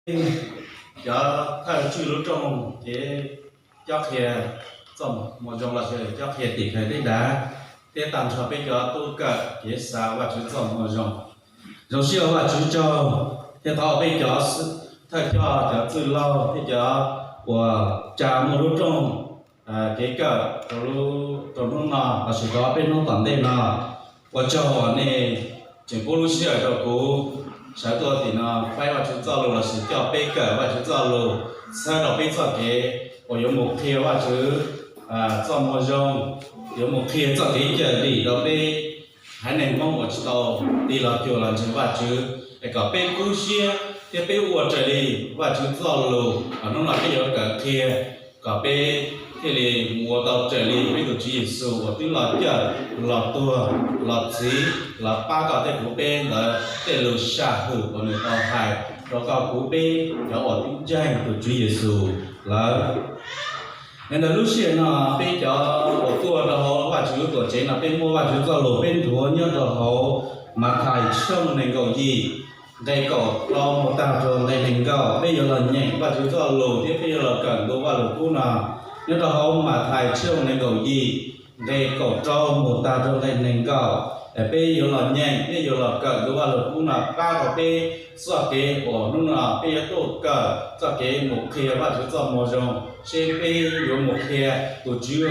cov thawj tswj lub rooj kev cob qhia txoj moo zoo los sis cob qhia tim khawv teb dav, thiab tag nrho peb cov tub kawm kev xa Vajtswv txoj moo zoo. Zoo siab ua Vajtswv tsaug, thiab thov peb cov thawj coj, cov txwj laug thiab cov uas tsa muaj lub rooj kev kawm rau hnub no los sis rau peb hnub tom ntej no. Ua tsaug uas nej tseem pub lub sij hawm rau kuv sawv tuaj tim no faib Vajtswv txoj lus los sis coj peb kawm Vajtswv txoj lus, txhawb rau peb txoj kev uas yuav mus qhia Vajtswv txoj moo zoo, yuav mus qhia txoj kev cawm dim rau peb haiv neeg Hmoob uas tsis tau tig los cuag los ntseeg Vajtswv, es kom peb kub siab thiab peb ua raws li Vajtswv txoj lus. Hnub no peb yuav kawm qhia kom peb thiaj li mus ua tau raws li peb tus Tswv Yexus uas twb los cawm, los tuag, los txhiv, los pab kom tej kuv peb ntawd tej lus sam hwm uas nws tau hais rau koj kuv peb cov uas twb ntseeg tus Tswv Yexus lawm. Yog ntawm lub sij hawm no peb cov uas tuaj rau hauv Vajtswv lub tuam tsev no peb muaj Vajtswv txoj lus peb nthuav nyob rau hauv Mathais tshooj nees nkaum yim, nqe kaum rau mus tag rau nqe nees nkaum. Peb yuav los nyeem Vajtswv txoj lus thiab peb yuav los kawm ntu Vajluskub no nyob rau hauv Mathais tshooj nees nkaum yim, nqe kaum rau mus tag rau nqe nees nkaum. Peb yuav los nyeem thiab yuav los kawm ntu Vajluskub no pab rau peb txoj kev uas hnub no peb yuav tuaj kawm txoj kev mus qhia Vajtswv txoj moo zoo, seb peb yuav mus qhia tus Tswv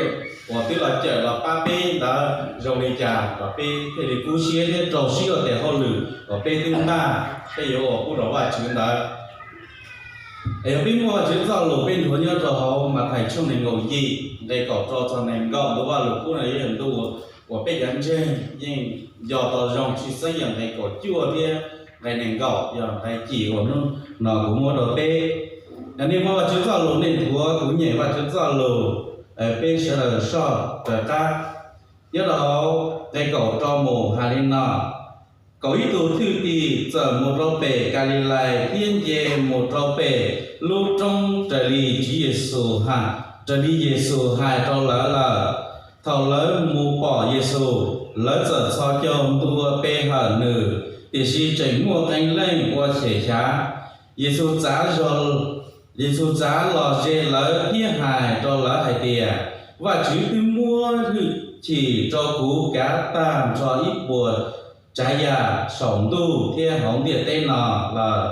uas twb los cawm los pab peb ntawd zoo li cas kom peb thiaj li kub siab thiab rau siab ua tes hauj lwm uas peb twb npaj peb yuav ua pub rau Vajtswv ntawd. Es yog peb muaj Vajtswv txoj lus peb nthuav nyob rau hauv Mathais tshooj nees nkaum yim nqe kaum rau txog nees nkaum, ntu Vajluskub no yog ntu uas peb cov ntseeg yeej nco tau zoo, tshwj xeeb yog nqe kaum cuaj thiab nqe nees nkaum yog nqe cim uas hnub no kuv muab rau peb. Yog nej muaj Vajtswv txoj lus nej nthuav kuv nyeem Vajtswv txoj lus, peb sawv daws soj raws qab. Nyob rau hauv nqe kaum rau mus hais li no: Kaum ib tug thwj tim txawm mus rau pem Kalilais thiab nce mus rau pem lub roob raws li Tswv Yexus, raws li Yexus hais rau lawv lawm. Thaum lawv mus pom Yexus, lawv txawm txhos caug ntua pe hawm nws, tiam sis tseem muaj qee leej ua xyem xyav. Yexus txav zog, Yexus txav los ze lawv thiab hais rau lawv hais tias, Vajtswv twb muab hwj chim rau kuv kav tag nrho ib puas tsav yam saum ntuj thiab hauv ntiaj teb no lawm.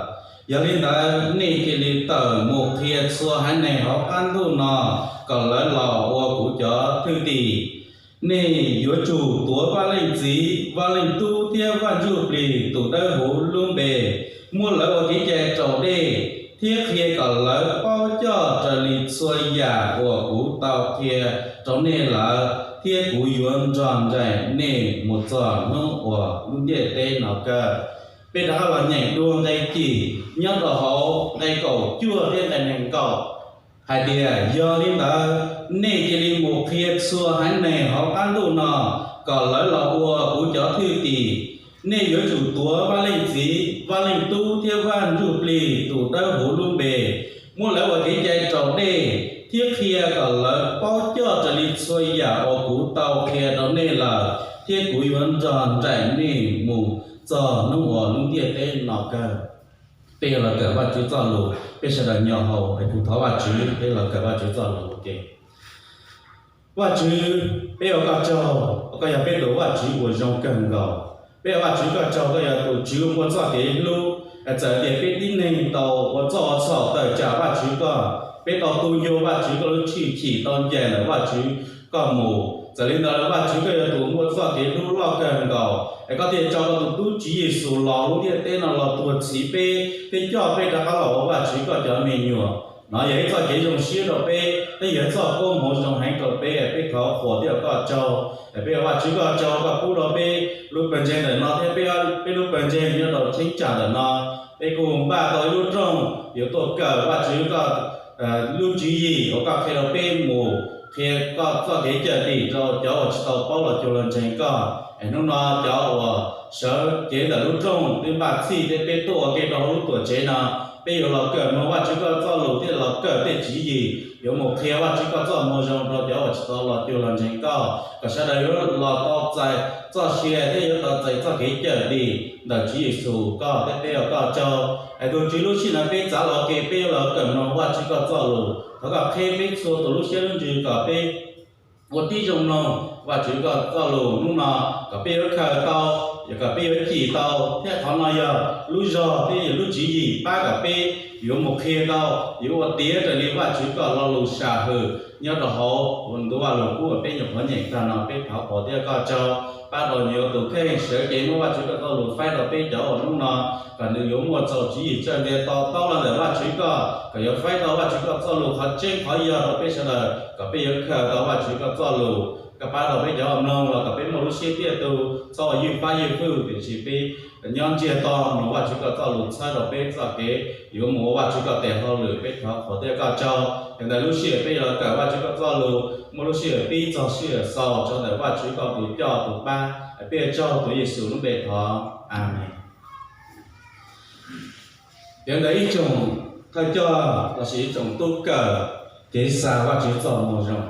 Yog li ntawd, nej cia li tawm mus qhia txhua haiv neeg hauv qab ntuj no kom lawv los ua kuv cov thwj tim. Nej yuav tsum tuav Vaj Leej Txiv, Vaj Leej Tub thiab Vaj Ntsuj Plig tus Dawb Huv lub npe, muab lawv ua kev cai raus dej, thiab qhia kom lawv paub coj raws li txhua yam uas kuv tau qhia rau nej lawm, thiab kuv yuav nrog nraim nej mus txog hnub uas lub ntiaj teb no kawg. Peb rov qab los nyeem dua nqe cim nyob rau hauv nqe kaum cuaj thiab nqe nees nkaum hais tias, Yog li ntawd, nej cia li mus qhia txhua haiv neeg hauv qab ntuj no kom lawv los ua kuv cov thwj tim. Nej yuav tsum tuav Vaj Leej Txiv, Vaj Leej Tub thiab Vaj Ntsuj Plig tus Dawb Huv lub npe, muab lawv ua kev cai raus dej, thiab qhia kom lawv paub coj raws li txhua yam uas kuv tau qhia rau nej lawm, thiab kuv yuav nrog nraim nej mus txog hnub uas lub ntiaj teb no kawg. Peb yuav los kawm Vajtswv txoj lus, peb sawv daws nyo hau es kuv thov Vajtswv, peb los kawm Vajtswv txoj lus ua ke. Vajtswv, peb ua koj tsaug, koj yog peb tus Vajtswv uas zoo kawg nkaus. Peb ua Vajtswv koj tsaug, koj yog tus Tswv muaj txoj kev hlub. Txawm tias peb tib neeg tau ua txoj ua txhaum tawm tsam Vajtswv koj, peb tau tu ncua Vajtswv koj lub tshwj chim, tau ncaim ntawm Vajtswv koj mus. Txawm li ntawd los Vajtswv koj yog tus muaj txoj kev hlub loj kawg nkaus, es koj thiaj tso koj tus tub Tswv Yexus los lub ntiaj teb no los tuag txhiv peb thiab coj peb rov qab los ua Vajtswv koj cov me nyuam. Nov yog ib txoj kev zoo siab rau peb, thiab yog ib txoj koob hmoov zoo heev rau peb. Peb thov qhuas thiab ua koj tsaug, peb ua Vajtswv koj tsaug koj pub rau peb lub pawg ntseeg ntawm no thiab peb, peb lub pawg ntseeg nyob rau cheeb tsam ntawm no. Peb kuj npaj tau ib lub rooj yuav tuaj kawm Vajtswv koj lub tswv yim uas koj qhia rau peb mus qhia koj txoj kev cawm dim rau cov uas tsis tau paub los cuag los ntseeg koj. Es hnub no cov uas sawv cev ntawm lub rooj twb npaj txhij thiab peb tuaj ua ke rau hauv lub tuam tsev no, peb yuav los kawm mloog Vajtswv koj txoj lus thiab los kawm tej tswv yim yuav mus qhia Vajtswv koj txoj moo zoo rau cov uas tsis tau los cuag los ntseeg koj, kom sawv daws yuav los tau txais txoj sia thiab yuav tau txais txoj kev cawm dim ntawm Tswv Yexus koj thiab peb ua koj tsaug. Es tus Tswv, lub sij hawm no peb txav los ua ke peb yuav los kawm mloog Vajtswv koj txoj lus. Thov koj qheb peb txhua tus lub siab lub ntsws kom peb ua tib zoo mloog Vajtswv koj txoj lus hnub no, kom peb yuav khaws tau, yog kom peb yuav cim tau, thiab qhov no yog lub zog thiab yog lub tswv yim pab kom peb yuav mus qhia tau, yuav ua tiav raws li Vajtswv koj lo lus sam hwm nyob rau hauv ntu Vajluskub uas peb nyuam qhuav nyeem tag no. Peb thov qhuas thiab koj tsaug, pab rau nyuam tus kheej sawv cev muab Vajtswv koj txoj lus faib rau peb cov uas hnub no, kom nws yuav muaj txaus tswv yim txawj ntse to taub los ntawm Vajtswv koj, kom yuav faib tau Vajtswv koj txoj lus qhov tseeb qhov yog rau peb sawv daws, kom peb yuav khaws tau Vajtswv koj txoj lus. Koj pab rau peb cov uas mloog los kom peb muaj lub siab tiaj tus, txhob ua ywj fab ywj fwj, tiam sis peb nyob ntsiag to mloog Vajtswv koj txoj lus txhawb rau peb txoj kev yuav mus ua Vajtswv koj tes hauj lwm. Peb thov qhuas thiab koj tsaug. Yog ntawm lub sij hawm peb yuav los kawm Vajtswv koj txoj lus, muaj lub sij hawm pib txog sij hawm xaus, tsaug ntawm Vajtswv koj tus coj tus pab. Peb ua tsaug tuav Yexus lub npe thov, Amees. Yog ntawm ib tsoom thawj coj lossis ib tsoom tub kawm kev xa Vajtswv txoj moo zoo,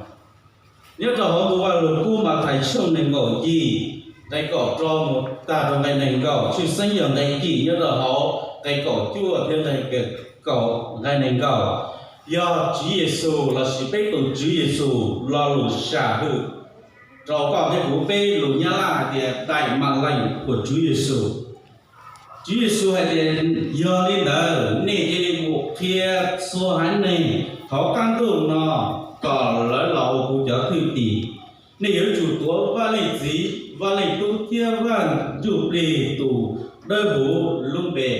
nyob rau hauv ntu Vajluskub Mathais tshooj nees nkaum yim, nqe kaum rau mus tag rau nqe nees nkaum, tshwj xeeb yog nqe yim nyob rau hauv nqe kaum cuaj thiab nqe kaum, nqe nees nkaum, yog Tswv Yexus lossis peb tus Tswv Yexus lo lus sam hwm rau koj thiab kuv. Peb lus Nyab Laj hais tias đại mạng lệnh của Chúa Giêsu. Tswv Yexus hais tias, yog li ntawd nej cia li mus qhia txhua haiv neeg hauv qab ntuj no kom lawv los ua kuv cov thwj tim. Nej yuav tsum tuav Vaj Leej Txiv, Vaj Leej Tub thiab Vaj Ntsuj Plig tus dawb huv lub npe,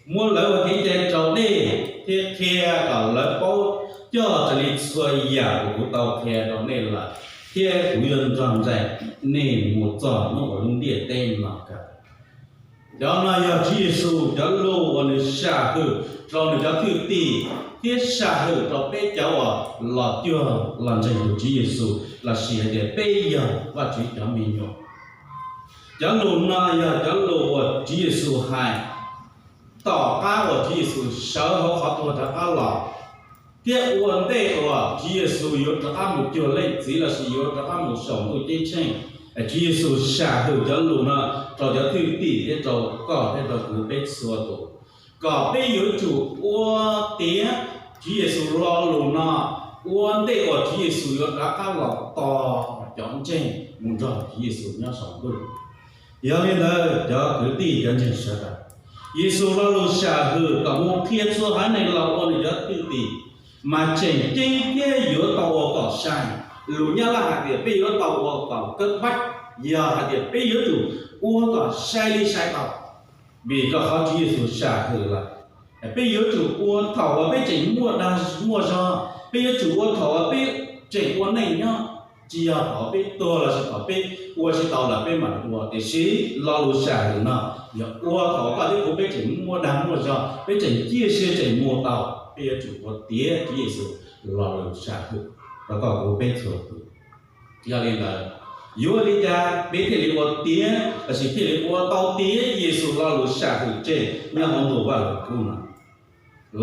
muab lawv ua kev cai raus dej, thiab qhia kom lawv paub coj raws li txhua yam uas kuv tau qhia rau nej lawm, thiab kuv yuav nrog nraim nej mus txog hnub uas lub ntiaj teb no kawg. Cov no yog Tswv Yexus cov lus uas nws sam hwm rau nws cov thwj tim thiab sam hwm rau peb cov uas los cuag los ntseeg tus Tswv Yexus lossis hais tias peb yog Vajtswv cov me nyuam. Cov lus no yog cov lus uas Tswv Yexus hais tom qab uas Tswv Yexus sawv hauv qhov tuag rov qab los, thiab ua ntej uas Tswv Yexus yuav rov qab mus cuag Leej Txiv lossis yuav rov qab mus saum ntuj ceeb tsheej. Tswv Yexus sam hwm cov lus no rau cov thwj tim thiab rau koj thiab rau kuv peb txhua tus, kom peb yuav tsum ua tiav Tswv Yexus lo lus no ua ntej uas Tswv Yexus yuav rov qab los tos cov ntseeg mus nrog Tswv Yexus nyob saum ntuj. Yog li ntawd cov kwv tij cov ntseeg sawv daws, Yexus lo lus sam hwm kom mus qhia txhua haiv neeg los ua nws cov thwj tim, mas tseem ceeb thiab yuav tau ua kom sai. Lus Nyab Laj hais tias peb yuav tau ua kom cấp bách, yog hais tias peb yuav tsum ua kom sai li sai tau, vim rau qhov Tswv Yexus sam hwm lawm. Peb yuav tsum ua thaum uas peb tseem muaj dag muaj zog, peb yuav tsum ua thaum uas peb tseem ua neej nyob, tsis yog thaum peb tuag lossis thaum peb ua tsis tau lawm peb mam ua. Tiam sis lo lus sam hwm no yog ua thaum koj thiab kuv peb tseem muaj dag muaj zog, peb tseem ciaj sia tseem mus tau, peb yuav tsum ua tiav Tswv Yexus lo lus sam hwm rau koj kuv peb txhua tus. Yog li ntawd, yuav ua li cas peb thiaj li ua tiav lossis thiaj li ua tau tiav Yexus lo lus sam hwm tseg nyob hauv ntu Vajluskub no?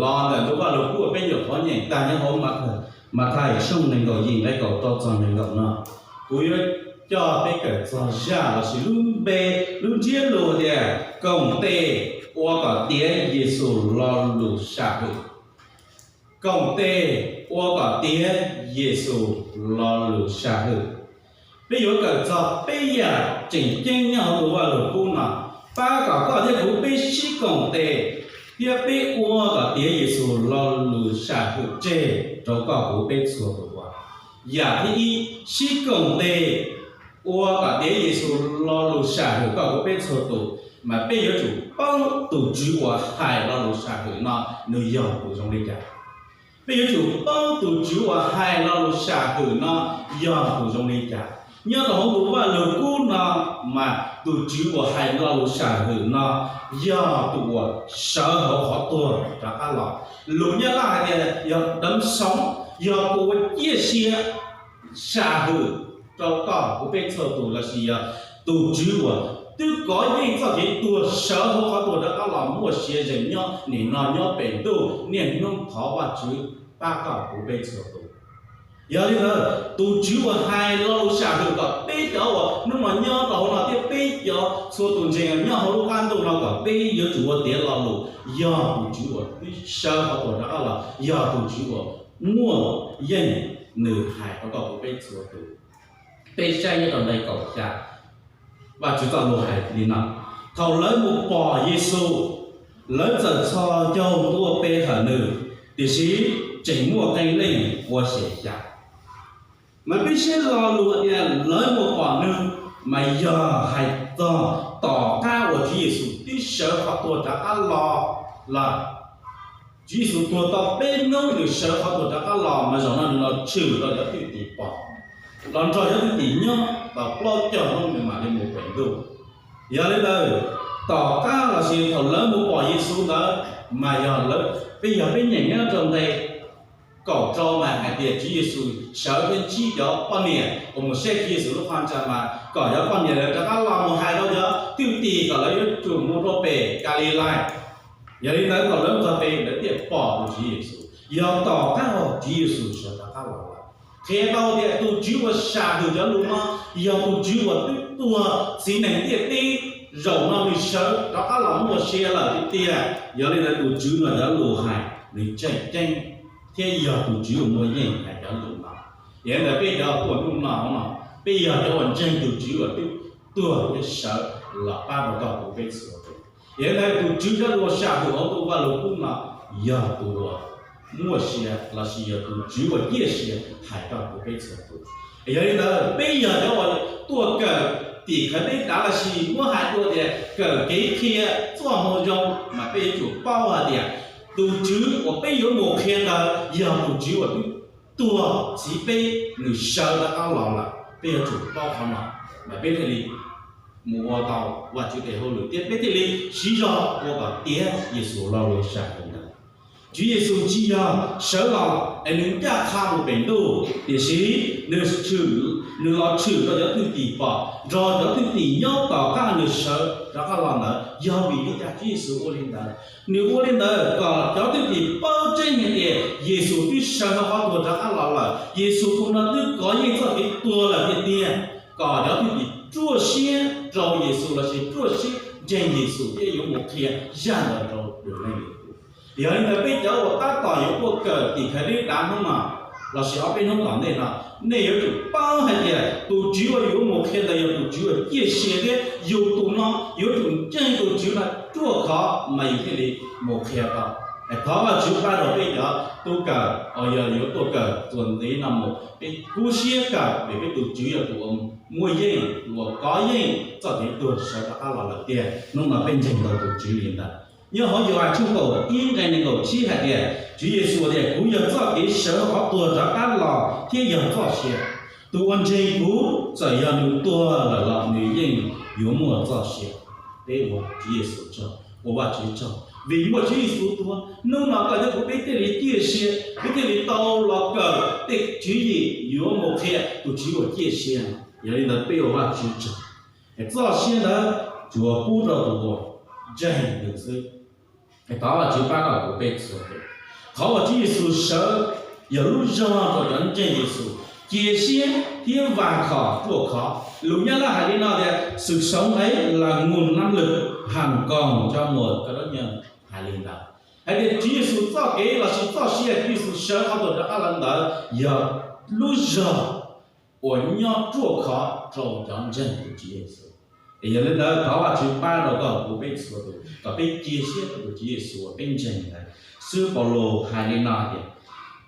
Los ntawm ntu Vajluskub uas peb nyuam qhuav nyeem tag nyob hauv Mathais tshooj nees nkaum yim nqe kaum rau txog nees nkaum no, kuv yuav coj peb kawm txog zaj lossis lub npe, lub ntsiab lus tias koom tes ua kom tiav Yexus lo lus sam hwm. Koom tes ua kom tiav Yexus lo lus sam hwm. Peb yuav kawm txog peb yam tseem ceeb nyob hauv ntu Vajluskub no, pab kom koj thiab kuv peb sib koom tes thiab peb ua kom tiav Yexus lo lus sam hwm tseg rau koj kuv peb txhua tus ua. Yam thib ib, sib koom tes ua kom tiav Yexus lo lus sam hwm koj kuv peb txhua tus, mas peb yuav tsum paub tus Tswv uas hais lo lus sam hwm no nws yog tus zoo li cas. Peb yuav tsum paub tus Tswv uas hais lo lus sam hwm no yog tus zoo li cas. Nyob rau hauv ntu Vajluskub no, mas tus Tswv uas hais lo lus sam hwm no yog tus uas sawv hauv qhov tuag rov qab los. Lus Nyab Laj hais tias yog đấng sống, yog tus uas ciaj sia sam hwm rau koj kuv peb txhua tus, lossis yog tus Tswv uas twb kov yeej txoj kev tuag sawv hauv qhov tuag rov qab los muaj sia ze nyob nim no nyob pem ntuj niaj hnub thov Vajtswv pab koj kuv peb txhua tus. Yog li ntawd, tus Tswv uas hais lo lus sam hwm kom peb cov uas hnub no nyob rau hauv no thiab peb cov txhua tus ntseeg nyob hauv lub qab ntuj no kom peb yuav tsum ua tiav lo lus, yog tus Tswv uas twb sawv qhov tuag rov qab los, yog tus Tswv uas muaj yeej, nws hais rau koj kuv peb txhua tus. Peb saib nyob rau nqe kaum xya, Vajtswv txoj lus hais li no: Thaum lawv mus pom Yexus, lawv txawm txhos caug tuaj pe hawm nws, tiam sis tseem muaj qee leej ua xyem xyav. Mas peb saib lo lus tias lawv mus pom nws, mas yog hais txog tom qab uas Tswv Yexus twb sawv qhov tuag rov qab los lawm. Tswv Yexus tuag tau peb hnub nws sawv qhov tuag rov qab los, mas zaum no nws los tshwm rau cov thwj tim pom, los nrog cov thwj tim nyob tau plaub caug hnub nws mam li mus pem ntuj. Yog li ntawd, tom qab los sis thaum lawv mus pom Yexus ntawd, mas yog lawv, peb yog peb nyeem nyob rau nqe kaum rau mas hais tias Tswv Yexus sawv thiab ntsib cov poj niam uas mus saib Tswv Yexus lub qhov ntxa mas kom cov poj niam lawv rov qab los mus hais rau cov thwj tim kom lawv yuav tsum mus rau pem Kalilais. Yog li ntawd thaum lawv txog pem lawv thiaj pom tus Tswv Yexus, yog tom qab uas Tswv Yexus sawv rov qab los lawm. Qhia tau tias tus Tswv uas sam hwm cov lus no yog tus Tswv uas twb tuag txiv nees ntiaj teb, zaum no nws sawv rov qab los muaj sia lawm tiag tiag. Yog li ntawd tus Tswv no cov lus hais nws tseem ceeb, thiab yog tus Tswv uas muaj yeej hais cov lus no. Yog li ntawd peb cov tuaj hnub no no, peb yog cov uas ntseeg tus Tswv uas twb tuag thiab sawv los pab rau koj kuv peb txhua tus. Yog li ntawd tus Tswv cov lus uas sam hwm hauv ntu Vaj Lug Kub no yog tus uas muaj sia lossis yog tus Tswv uas ciaj sia hais rau kuv peb txhua tus. Yog li ntawd peb yog cov uas tuaj kawm tim khawv deb dav lossis muab hais dua tias kawm kev qhia txoj moo zoo, mas peb yuav tsum paub hais tias tus Tswv uas peb yuav mus qhia ntawd yog tus Tswv uas twb tuag txhiv peb, nws sawv rov qab los lawm. Peb yuav tsum paub qhov no, mas peb thiaj li mus ua tau Vajtswv tes hauj lwm thiab peb thiaj li siv zog ua kom tiav Yexus lo lus sam hwm ntawd. Tswv Yexus tsis yog sawv los es nws ncaj qha mus pem ntuj, tiam sis nws, nws los tshwm rau cov thwj tim pom, nrog cov thwj tim nyob tom qab nws sawv rov qab los ntawd. Yog vim li cas Tswv Yexus ua li ntawd? Nws ua li ntawd kom cov thwj tim paub tseeb hais tias Yexus twb sawv hauv qhov tuag rov qab los lawm, Yexus tus no twb kov yeej txoj kev tuag lawm tiag tiag, kom cov thwj tim ruaj siab rau Yexus lossis ruaj siab ntseeg Yexus thiab yuav mus qhia zaj ntawd rau lwm leej lwm tus. Yog li ntawd peb cov uas tab tom yuav tuaj kawm tim khawv deb dav hnub no lossis ob peb hnub tom ntej no, nej yuav tsum paub hais tias tus Tswv uas yuav mus qhia ntawd yog tus Tswv uas ciaj sia thiab yus tus no yuav tsum ntseeg tus Tswv no ruaj khov mas yus thiaj li mus qhia tau. Thov Vajtswv pab rau peb cov tuaj kawm, yog yuav tuaj kawm txuas ntxiv no mus peb kub siab kawm vim peb tus Tswv yog tus uas muaj yeej, tus uas kov yeej txoj kev tuag sawv rov qab los lawm tiag. Hnub no peb ntseeg tau tus Tswv li ntawd. Nyob hauv Yauhas tshooj kaum ib nqe nees nkaum tsib hais tias, Tswv Yexus tias, kuv yog txoj kev sawv qhov tuag rov qab los thiab yog txoj sia. Tus uas ntseeg kuv, txawm yog nws tuag lawm los nws yeej yuav muaj txoj sia. Peb ua Tswv Yexus tsaug, ua Vajtswv tsaug vim muaj Tswv Yexus tuag, hnub no koj thiab kuv peb thiaj li ciaj sia, peb thiaj li tau los kawm tej tswv yim yuav mus qhia tus Tswv uas ciaj sia. Yog li ntawd peb ua Vajtswv tsaug. Txoj sia ntawd tsuas pub rau tus uas ntseeg nws xwb. Thov Vajtswv pab kom kuv peb txhua tus. Qhov uas Tswv Yexus sawv yog lub zog rau cov ntseeg Yexus cia siab thiab vam khom ruaj khov. Lus Nyab Laj hais li no tias, sự sống ấy là nguồn năng lực hằng còn cho mọi cái đó nhân hais li ntawd. Hais tias Tswv Yexus txoj kev lossis txoj sia Tswv Yexus sawv qhov tuag rov qab los ntawd yog lub zog uas nyob ruaj khov rau cov ntseeg tus Tswv Yexus. Es yog li ntawd thov Vajtswv pab rau koj kuv peb txhua tus kom peb cia siab rau tus Tswv Yexus uas peb ntseeg ntawd. Xib hwb Paulus hais li no tias,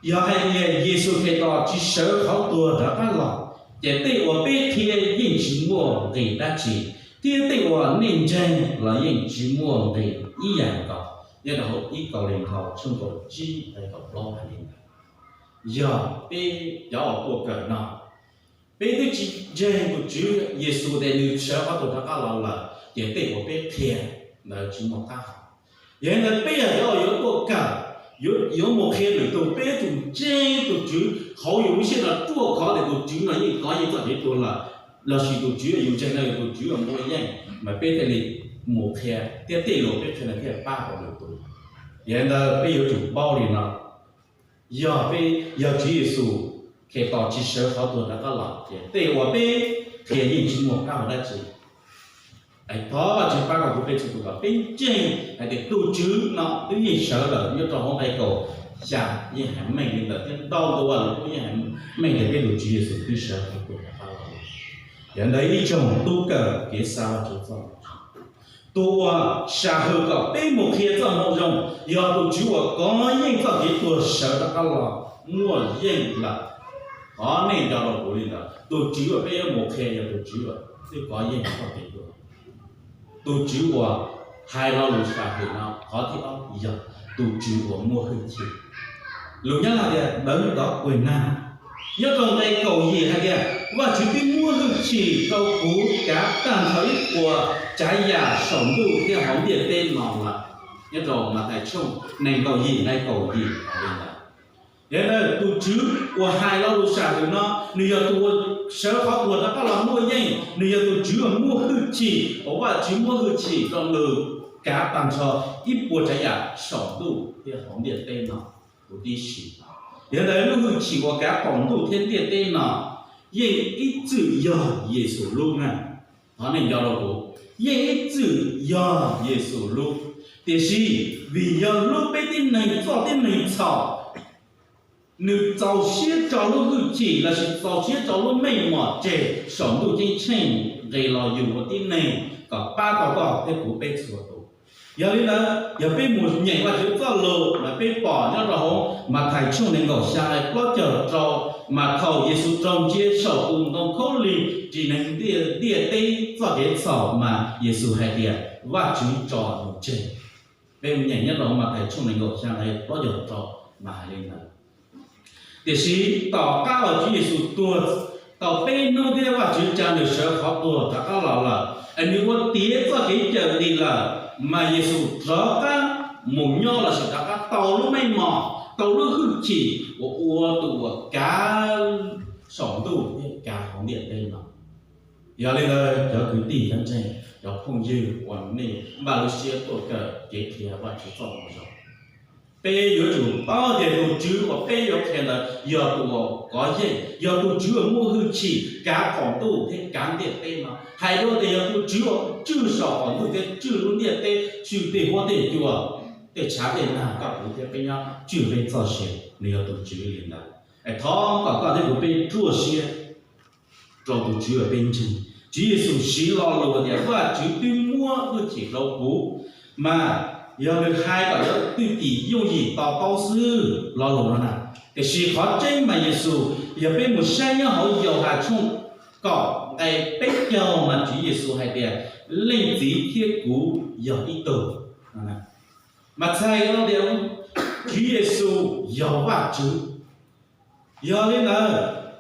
yog hais tias Yexus Khetos tsis sawv qhov tuag rov qab los, ces tej uas peb qhia yeej tsis muaj nqis dab tsi, thiab tej uas nej ntseeg los yeej tsis muaj nqis ib yam nkaus. Nyob rau hauv ib Kauleethaus tshooj kaum tsib nqe kaum plaub hais li ntawd. Yog peb cov uas tuaj kawm no, peb twb tsis ntseeg tus Tswv Yexus tias nws sawv qhov tuag rov qab los lawm, ces tej uas peb qhia ntawd tsis muaj qab hau. Yog li ntawd peb yog cov uas yuav tuaj kawm, yuav, yuav mus qhia lwm tus, peb yuav tsum ntseeg tus Tswv hauv yus lub siab no ruaj khov tias tus Tswv no yeej kov yeej txoj kev tuag lawm, lossis tus Tswv yus ntseeg no yog tus Tswv uas muaj yeej, mas peb thiaj li mus qhia thiab tej lus peb qhia no thiaj pab tau lwm tus. Yog li ntawd peb yuav tsum paub li no, yog peb, yog Tswv Yexus Khetos tsis sawv qhov tuag rov qab los ces tej uas peb qhia yeej tsis muaj qab hau dab tsi. Thov Vajtswv pab kom kuv peb txhua tus kom peb ntseeg hais tias tus Tswv no twb yeej sawv lawm. Nyob rau hauv nqe kaum xya yeej hais meej li ntawd thiab ntau tus vaj lus kuj yeej hais meej tias peb tus Tswv Yexus twb sawv qhov tuag rov qab los. Yog ntawd ib tsoom tub kawm kev xa Vajtswv txoj moo zoo, tus uas sam hwm kom peb mus qhia txoj moo zoo yog tus Tswv uas kov yeej txoj kev tuag sawv rov qab los muaj yeej lawm. Thov nej nco rau kuv li ntawd, tus Tswv uas peb yuav mus qhia yog tus Tswv uas twb kov yeej txoj kev tuag. Tus Tswv uas hais lo lus sam hwm no qhov thib ob yog tus Tswv uas muaj hwj chim. Lus Nyab Laj tias đấng có quyền năng. Nyob rau nqe kaum yim hais tias Vajtswv twb muab hwj chim rau kuv kav tag nrho ib puas tsav yam saum ntuj thiab hauv ntiaj teb no lawm. Nyob rau Mathais tshooj nees nkaum yim nqe kaum yim hais li ntawd. Yog li ntawd tus Tswv uas hais lo lus sam hwm no, nws yog tus uas sawv qhov tuag rov qab los muaj yeej, nws yog tus Tswv uas muaj hwj chim, uas Vajtswv muab hwj chim rau nws kav tag nrho ib puas tsav yam saum ntuj thiab hauv ntiaj teb no huv tib si. Yog li ntawd lub hwj chim uas kav saum ntuj thiab ntiaj teb no yeej ib txwm yog Yexus lub na. Thov nej nco rau kuv, yeej ib txwm yog Yexus lub, tiam sis vim yog hlub peb tib neeg txoj tib neeg txhaum, nws txaus siab tso lub hwj chim lossis txaus siab tso lub meej mom tseg saum ntuj ceeb tsheej nqis los yug ua tib neeg kom pab tau koj thiab kuv peb txhua tus. Yog li ntawd yog peb mus nyeem Vajtswv txoj lus mas peb pom nyob rau hauv Mathais tshooj nees nkaum xya nqe plaub caug rau, mas thaum Yexus raug ntsia saum tus ntoo khaub lig ris neeg ntiaj teb txoj kev txhaum mas Yexus hais tias Vajtswv tso nws tseg. Peb mus nyeem nyob rau hauv Mathais tshooj nees nkaum xya nqe plaub caug rau mas hais li ntawd. Tiam sis tom qab uas Tswv Yexus tuag tau peb hnub thiab Vajtswv tsa nws sawv qhov tuag rov qab los lawm, es nws ua tiav txoj kev cawm dim lawm, mas Yexus rov qab mus nyob lossis rov qab tau lub meej mom, tau lub hwj chim uas ua tus uas kav saum ntuj thiab kav hauv ntiaj teb no. Yog li ntawd cov kwv tij cov ntseeg, cov phooj ywg uas nej npaj lub siab tuaj kawm kev qhia Vajtswv txoj moo zoo, peb yuav tsum paub tias tus Tswv uas peb yuav qhia ntawd yog tus uas kov yeej, yog tus Tswv uas muaj hwj chim kav qaum ntuj thiab kav ntiaj teb no. Hais dua tias yog tus Tswv uas tswj saum qaum ntuj thiab tswj lub ntiaj teb, tswj tej huab tej cua, tej tshav tej nag, koj kuv thiab peb nyob tswj peb txoj sia, nws yog tus Tswv li ntawd. Es thov kom koj thiab kuv peb ruaj siab rau tus Tswv uas peb ntseeg. Tswv Yexus siv lo lus tias Vajtswv twb muab hwj chim rau kuv, mas yog nws hais kom cov twj ywm yooj yim to taub xwb lo lus no na. Tiam sis qhov tseeb mas Yexus, yog peb mus saib nyob hauv Yauhas tshooj kaum nqe peb caug mas Tswv Yexus hais tias leej txiv thiab kuv yog ib tug. Mas txhais tias Tswv Yexus yog Vajtswv. Yog li ntawd,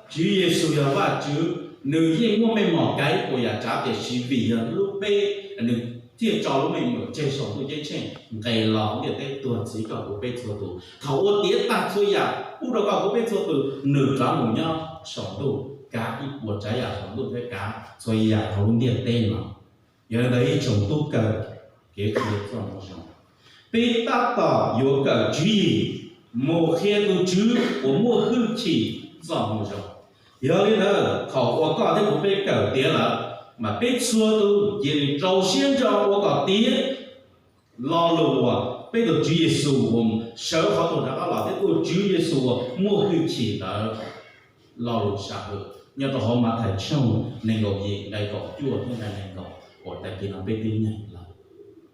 Tswv Yexus yog Vajtswv, nws yeej muaj meej mom kav ib puas yam tsav, tiam sis vim yog hlub peb, nws thiaj tso lub meej mom tseg saum ntuj ceeb tsheej nqis los ntiaj teb tuag txhiv koj kuv peb txhua tus. Thaum ua tiav tag txhua yam pub rau koj kuv peb txhua tus, nws rov mus nyob saum ntuj kav ib puas tsav yam saum ntuj thiab kav txhua yam hauv lub ntiaj teb no. Yog li ntawd ib tsoom tub kawm kev qhia txoj moo zoo, peb tab tom yuav kawm tswv yim mus qhia tus Tswv uas muaj hwj chim txoj moo zoo. Yog li ntawd thaum uas koj thiab kuv peb kawm tiav lawm, mas peb txhua tus cia li rau siab ntso ua kom tiav lo lus uas peb tus Tswv Yexus uas sawv qhov tuag rov qab los thiab tus Tswv Yexus uas muaj hwj chim ntawd lo lus sam hwm nyob rau hauv Mathais tshooj nees nkaum yim nqe kaum cuaj thiab nqe nees nkaum uas tag kis no peb twb nyeem lawm.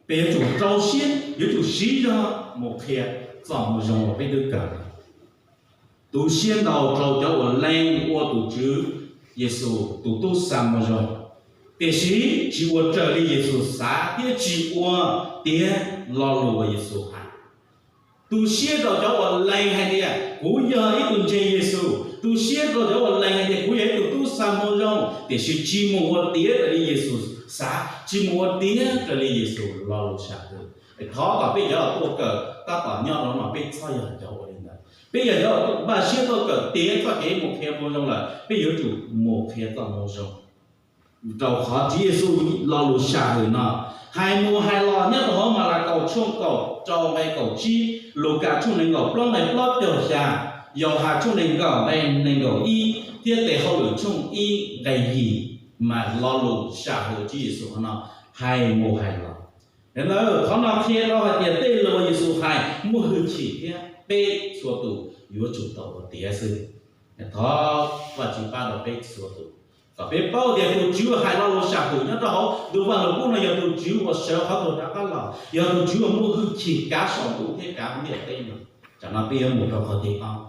Peb yuav tsum rau siab, yuav tsum siv zog mus qhia txoj moo zoo uas peb twb kawm. Tu siab ntau rau cov uas lees ua tus Tswv Yexus tus tub xa moo zoo, tiam sis tsis ua raws li Yexus xav thiab tsis ua tiav lo lus uas Yexus hais. Tu siab rau cov uas lees hais tias kuv yog ib tug ntseeg Yexus, tu siab rau cov uas lees hais tias kuv yog ib tug tub xa moo zoo, tiam sis tsis mus ua tiav raws li Yexus xav, tsis mus ua tiav raws li Yexus lo lus sam hwm. Thov kom peb cov tuaj kawm tab tom nyob rau no peb txhob yog cov ua li ntawd. Peb yog cov npaj siab tuaj kawm tiav txoj kev mus qhia moo zoo lawm, peb yuav tsum mus qhia txoj moo zoo. Rau qhov Tswv Yexus lo lus sam hwm no hais mus hais los nyob rau hauv Malakaus tshooj kaum rau nqe kaum tsib, Lukas tshooj nees nkaum plaub nqe plaub caug xya, Yauhas tshooj nees nkaum nqe nees nkaum ib thiab Tes Hauj Lwm tshooj ib nqe yim, mas lo lus sam hwm Tswv Yexus qhov no hais mus hais los. Yog li ntawd qhov no qhia rau hais tias tej lus uas Yexus hais muaj hwj chim thiab peb txhua tus yuav tsum tau ua tiav xwb. Thov Vajtswv pab rau peb txhua tus kom peb paub tias tus Tswv uas hais lo lus sam hwm nyob rau hauv ntu Vaj Lug Kub no yog tus Tswv uas sawv qhov tuag rov qab los, yog tus Tswv uas muaj hwj chim kav saum ntuj thiab kav ntiaj teb no. Tsam no peb yuav mus rau qhov thib ob.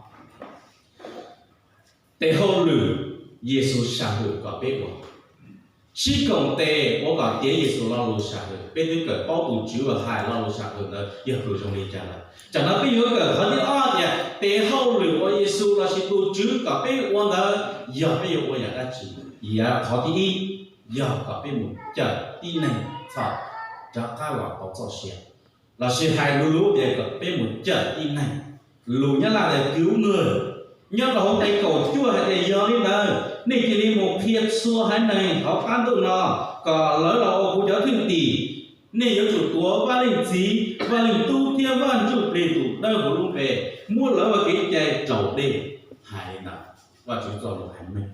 Tes hauj lwm Yexus sam hwm kom peb ua. Sib koom tes ua kom tiav Yexus lo lus sam hwm, peb twb kawm paub tus Tswv uas hais lo lus sam hwm ntawd yog tus zoo li cas lawm. Tsam no peb yuav kawm qhov thib ob tias tes hauj lwm uas Yexus lossis tus Tswv kom peb ua ntawd yog peb yuav ua yam dab tsi. Yav qhov thib ib yog kom peb mus cawm tib neeg txhaum rov qab los tau txoj sia, lossis hais lus lub tias kom peb mus cawm tib neeg, lus Nyab Laj tias cứu người. Nyob rau hauv nqe kaum cuaj hais tias yog li ntawd nej cia li mus qhia txhua haiv neeg hauv qab ntuj no kom lawv los ua kuv cov thwj tim. Nej yuav tsum tuav Vaj Leej Txiv, Vaj Leej Tub thiab Vaj Ntsujplig tus dawb huv lub npe, muab lawv ua kev cai raus dej. Hais li ntawd, Vajtswv txoj lus hais meej.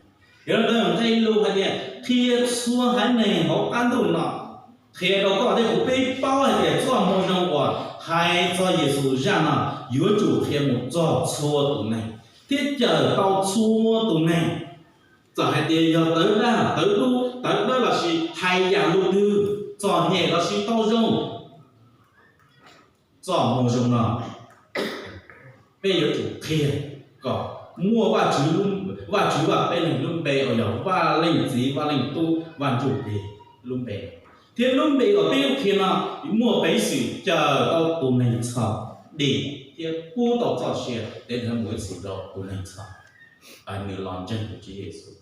Yog li ntawd nqe lus hais tias qhia txhua haiv neeg hauv qab ntuj no, qhia rau koj thiab kuv peb paub hais tias txoj moo zoo uas hais txog Yexus zaj no yuav tsum qhia mus txog txhua tus neeg thiab cawm tau txhua tus neeg. Txawm hais tias yog tawv daj tawv dub tawv dawb lossis hais yam lus twg, txom nyem lossis tau zoo, txoj moo zoo no peb yuav tsum qhia kom muaj Vajtswv, Vajtswv Vaj Peb Leeg lub npe uas yog Vaj Leej Txiv, Vaj Leej Tub, Vaj Ntsujplig lub npe, thiab lub npe uas peb yuav qhia no muaj peev xwm cawm tau tus neeg txhaum dim thiab pub tau txoj sia tes mus ib txhis rau tus neeg txhaum nws los ntseeg tus Tswv Yexus.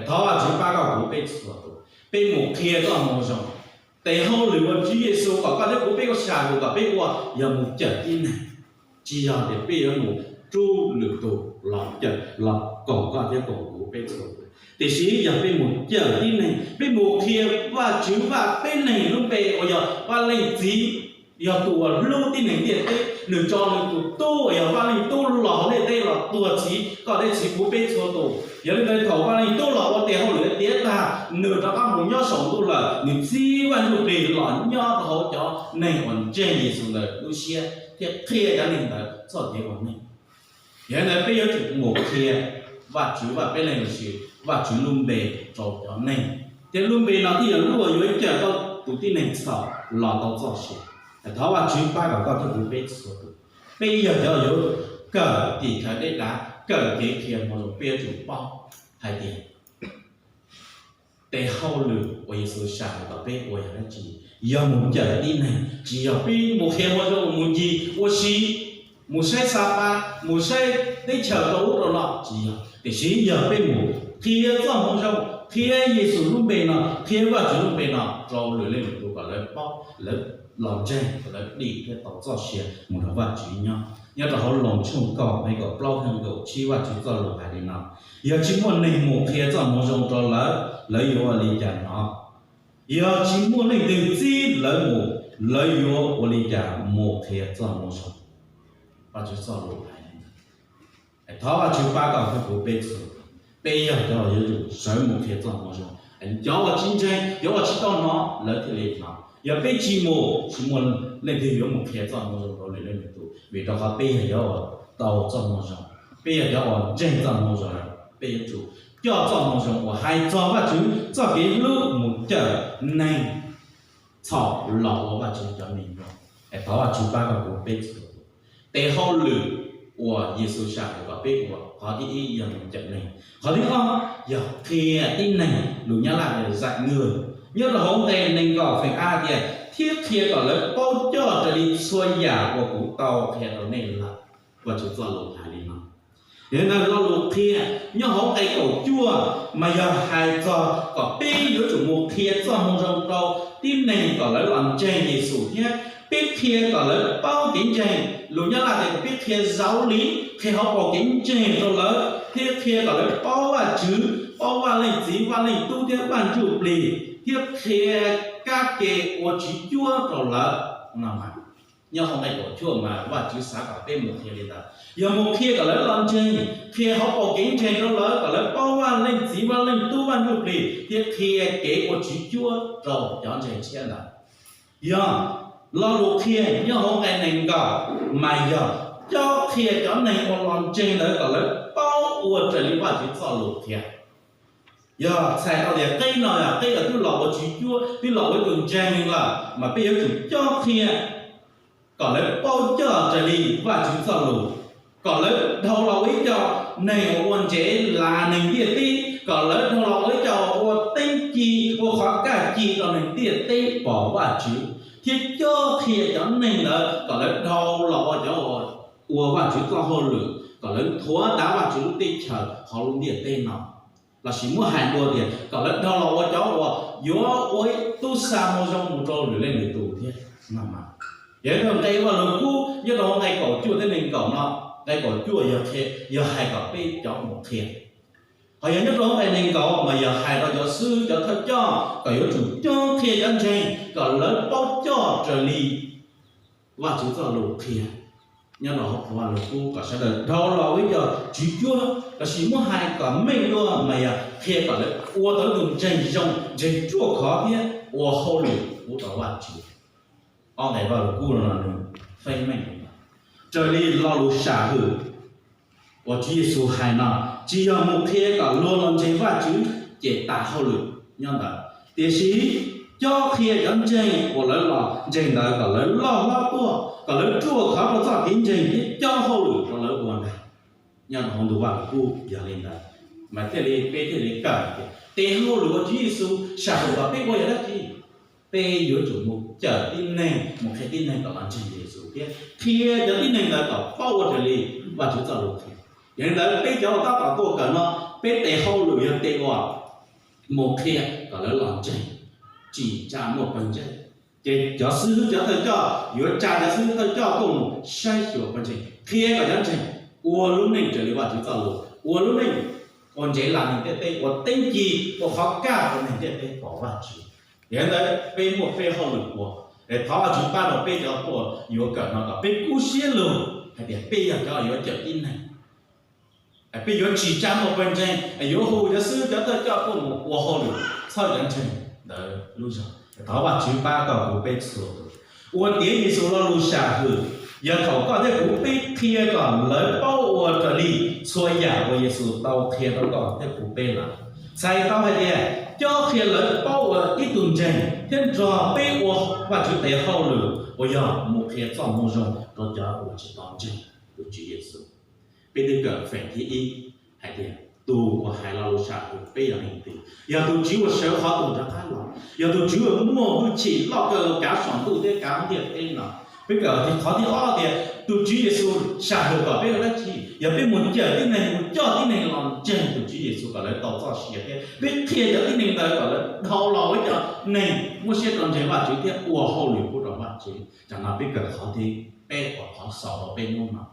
Thov Vajtswv pab koj kuv peb txhua tus, peb mus qhia txoj moo zoo. Tes hauj lwm uas Tswv Yexus kom koj thiab kuv peb ua sam hwm kom peb ua yog mus cawm tib neeg. Tsis yog tias peb yuav mus rub lwm tus los cawm los koom koj thiab koom kuv peb txhua tus, tiam sis yog peb mus cawm tib neeg, peb mus qhia Vajtswv Vaj Peb Leeg lub npe uas yog Vaj Leej Txiv, yog tus uas hlub tib neeg ntiaj teb, nws tso nws tus tub uas yog Vaj Leej Tub los hauv ntiaj teb los tuag txhiv koj thiab txhiv kuv peb txhua tus. Yog li ntawd thaum Vaj Leej Tub los ua tes hauj lwm tiav tag, nws rov qab mus nyob saum ntuj lawm, nws txib Vaj Ntsujplig los nyob rau hauv cov neeg uas ntseeg Yexus ntawd lub siab thiab qhia cov neeg ntawd txoj kev ua neej. Yog li ntawd peb yuav tsum mus qhia Vajtswv Vaj Peb Leeg lossis Vajtswv lub npe rau cov neeg, thiab lub npe no thiaj yog lub uas yuav cawm tau tus tib neeg txhaum los tau txoj sia. Thov Vajtswv pab kom koj thiab kuv peb txhua tus, peb yog cov yuav kawm tim khawv deb dav, kawm kev qhia moo zoo, peb yuav tsum paub hais tias tes hauj lwm uas Yexus sam hwm kom peb ua yog dab tsi? Yog mus cawm tib neeg, tsis yog peb mus qhia moo zoo mus ncig ua si, mus saib Xa Pas, mus saib teb chaws rau ub rau no, tsis yog. Tiam sis yog peb mus qhia txoj moo zoo, qhia Yexus lub npe no, qhia Vajtswv lub npe no rau lwm leej lwm tus kom lawv paub, lawv los ntseeg, kom lawv dim thiab tau txoj sia mus nrog Vajtswv nyob. Nyob rau hauv Loos tshooj kaum nqe kaum plaub thiab kaum tsib Vajtswv txoj lus hais li no: Yog tsis muaj neeg mus qhia txoj moo zoo rau lawv, lawv yuav ua li cas hnov? Yog tsis muaj leej twg txib lawv mus, lawv yuav ua li cas mus qhia txoj moo zoo? Vajtswv txoj lus hais li ntawd. Thov Vajtswv pab koj thiab kuv peb txhua, peb yog cov uas yuav tsum sawv mus qhia txoj moo zoo. Cov uas tsis ntseeg, cov uas tsis tau hnov, lawv thiaj li hnov. Yog peb tsis mus, tsis muaj leej twg yuav mus qhia txoj moo zoo rau lwm leej lwm tus, vim rau qhov peb yog cov uas tau txoj moo zoo, peb yog cov uas ntseeg txoj moo zoo lawm. Peb yuav tsum coj txoj moo zoo uas hais txog Vajtswv txoj kev hlub mus cawm neeg txhaum los ua Vajtswv cov me nyuam. Es thov Vajtswv pab koj kuv peb txhua tus. Tes hauj lwm uas Yexus sam hwm kom peb ua, qhov thib ib yog mus cawm neeg, qhov thib ob yog qhia tib neeg, lus Nyab Laj tias dạy người. Nyob rau hauv nqe nees nkaum feem a tias, thiab qhia kom lawv paub coj raws li txhua yam uas kuv tau qhia rau nej lawm. Vajtswv txoj lus hais li no. Yog li ntawd lo lus qhia nyob hauv nqe kaum cuaj mas yog hais txog kom peb yuav tsum mus qhia txoj moo zoo rau tib neeg kom lawv los ntseeg Yexus thiab. Peb qhia kom lawv paub kev ntseeg, lus Nyab Laj tias kom peb qhia giáo lý, qhia hauv paus kev ntseeg rau lawv, thiab qhia kom lawv paub Vajtswv, paub Vaj Leej Txiv, Vaj Leej Tub thiab Vaj Ntsujplig, thiab qhia kab ke ua tswv cuab rau lawv no mas. Nyob hauv nqe kaum cuaj mas Vajtswv xav kom peb mus qhia li ntawd, yog mus qhia kom lawv los ntseeg, qhia hauv paus kev ntseeg rau lawv kom lawv paub Vaj Leej Txiv, Vaj Leej Tub, Vaj Ntsujplig, thiab qhia kev ua Tswv cuab rau cov ntseeg tshiab ntawd. Yog lo lus qhia nyob hauv nqe nees nkaum mas yog cob qhia cov neeg uas los ntseeg ntawd kom lawv paub ua raws li Vajtswv txoj lus qhia. Yog txhais tau tias qib no yog qib uas twb los ua Tswv cuab, twb los ua ib tug ntseeg lawm, mas peb yuav tsum cob qhia kom lawv paub coj raws li Vajtswv txoj lus, kom lawv dhau los ua ib co neeg uas ua ntsev las neeg ntiaj teb, kom lawv dhau los ua ib co ua teeb ci, ua qhov kaj ci rau neeg ntiaj teb pom Vajtswv, thiab cob qhia cov neeg ntawd kom lawv dhau los ua cov uas ua Vajtswv txoj hauj lwm, kom lawv nthuav dav Vajtswv lub teb chaws hauv lub ntiaj teb no. Lossis muab hais dua tias kom lawv dhau los ua cov uas yuav ua tub xa moo zoo mus rau lwm leej lwm tus thiab no. Yog nqe Vajluskub nyob rau nqe kaum cuaj thiab nees nkaum no, nqe kaum cuaj yog hais kom peb cov mus qhia. Ho yog nyob rau nqe nees nkaum mas yog hais rau cov xib hwb cov thawj coj kom yuav tsum cob qhia cov ntseeg kom lawv paub coj raws li Vajtswv txoj lus qhia nyob rau hauv Vajluskub, kom sawv daws dhau los ua ib co Tswv cuab, lossis muab hais kom meej dua mas yog qhia kom lawv ua tau ib tug ntseeg zoo, ntseeg ruaj khov thiab ua hauj lwm pub rau Vajtswv. Ob nqe Vajluskub no nws feeb meej li ntawd. Raws li lo lus sam hwm uas Tswv Yexus hais no, tsis yog mus qhia kom luag los ntseeg Vajtswv ces tas hauj lwm nyob ntawd, tiam sis cob qhia cov ntseeg uas lawv los ntseeg ntawd kom lawv loj hlob tuaj, kom lawv ruaj khov rau txoj kev ntseeg thiab cob hauj lwm rau lawv ua ntag. Nyob rau hauv ntu Vajluskub yog li ntawd, mas thiaj li peb thiaj li kawm tias tes hauj lwm uas Tswv Yexus sam hwm kom peb ua yog dab tsi. Peb yuav tsum mus cawm tib neeg, mus qhia tib neeg kom los ntseeg Yexus thiab qhia cov tib neeg ntawd kom paub ua raws li Vajtswv txoj lus qhia. Yog li ntawd peb cov uas tab tom tuaj kawm no, peb tes hauj lwm yog tes uas mus qhia kom lawv los ntseeg, tsim tsa muaj pawg ntseeg. Ces cov xib hwb cov thawj coj yuav tsa cov xib hwb thawj coj tuaj mus saib xyuas pawg ntseeg, qhia kom cov ntseeg ua lub neej raws li Vajtswv txoj lus, ua lub neej ua ntsev las neeg ntiaj teb, ua teeb ci, ua qhov kaj rau neeg ntiaj teb pom Vajtswv. Yog li ntawd peb muaj peb hauj lwm ua, es thov Vajtswv pab rau peb cov tuaj yuav kawm no kom peb kub siab lug hais tias peb yog cov yuav cawm tib neeg. Peb yuav tsim tsa muaj pawg ntseeg, yuav hu cov xib hwb cov thawj coj tuaj mus ua hauj lwm txhawb cov ntseeg ntawd lub zog. Thov Vajtswv pab kom kuv peb txhua tus ua tiav Yexus lo lus sam hwm. Yog thaum koj thiab kuv peb qhia kom lawv paub ua raws li txhua yam uas Yexus tau qhia rau koj thiab kuv peb lawm, txhais tau hais tias cob qhia lawv paub ua ib tug ntseeg thiab nrog peb ua Vajtswv tes hauj lwm uas yog mus qhia txoj moo zoo rau cov uas tsis tau ntseeg tus Tswv Yexus. Peb twb kawm feem thib ib hais tias tus uas hais lo lus sam hwm peb yog leej twg, yog tus Tswv uas sawv qhov tuag rov qab los, yog tus Tswv uas muaj hwj chim loj kawg kav saum ntuj thiab kav ntiaj teb no. Peb kawm qhov thib ob tias tus Tswv Yexus sam hwm kom peb ua dab tsi, yog peb mus cawm tib neeg, mus coj tib neeg los ntseeg tus Tswv Yexus kom lawv tau txoj sia thiab peb qhia cov tib neeg ntawd kom lawv dhau los ua ib co neeg muaj siab rau ntseeg Vajtswv thiab ua hauj lwm pub rau Vajtswv. Tam no peb kawm qhov thib peb uas qhov xaus rau peb hnub no,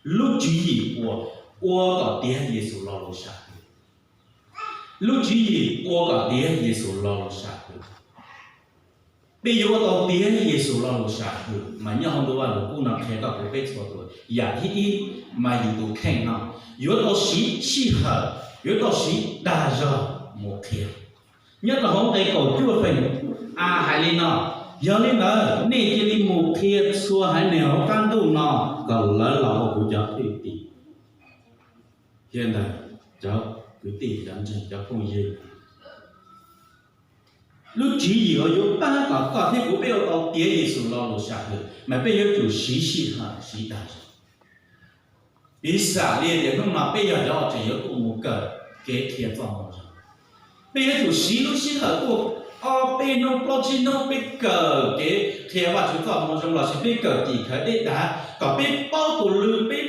lub tswv yim uas ua kom tiav Yexus lo lus sam hwm. Lub tswv yim ua kom tiav Yexus lo lus sam hwm. Peb yuav ua tau tiav Yexus lo lus sam hwm mas nyob hauv ntu Vajluskub no qhia tau rau peb txhua tus. Yam thib ib mas yus tus kheej no yuav tau siv sij hawm, yuav tau siv dag zog mus qhia. Nyob rau hauv nqe kaum cuaj feem a hais li no: Yog li ntawd nej cia li mus qhia txhua haiv neeg hauv qab ntuj no kom lawv los ua kuv cov thwj tim. Yog ntawd, cov kwv tij, cov ntseeg, cov phooj ywg, lub tswv yim uas yuav pab kom koj thiab kuv peb ua tau tiav Yexus lo lus sam hwm mas peb yuav tsum siv sij hawm siv dag zog. Piv xam li tias hnub no peb yog cov uas tseem yuav tuaj mus kawm kev qhia txoj moo zoo, peb yuav tsum siv lub sij hawm tuaj ob peb hnub plaub tsib hnub peb kawm kev qhia Vajtswv txoj moo zoo lossis peb kawm tim khawv dej dav kom peb paub tus lw, peb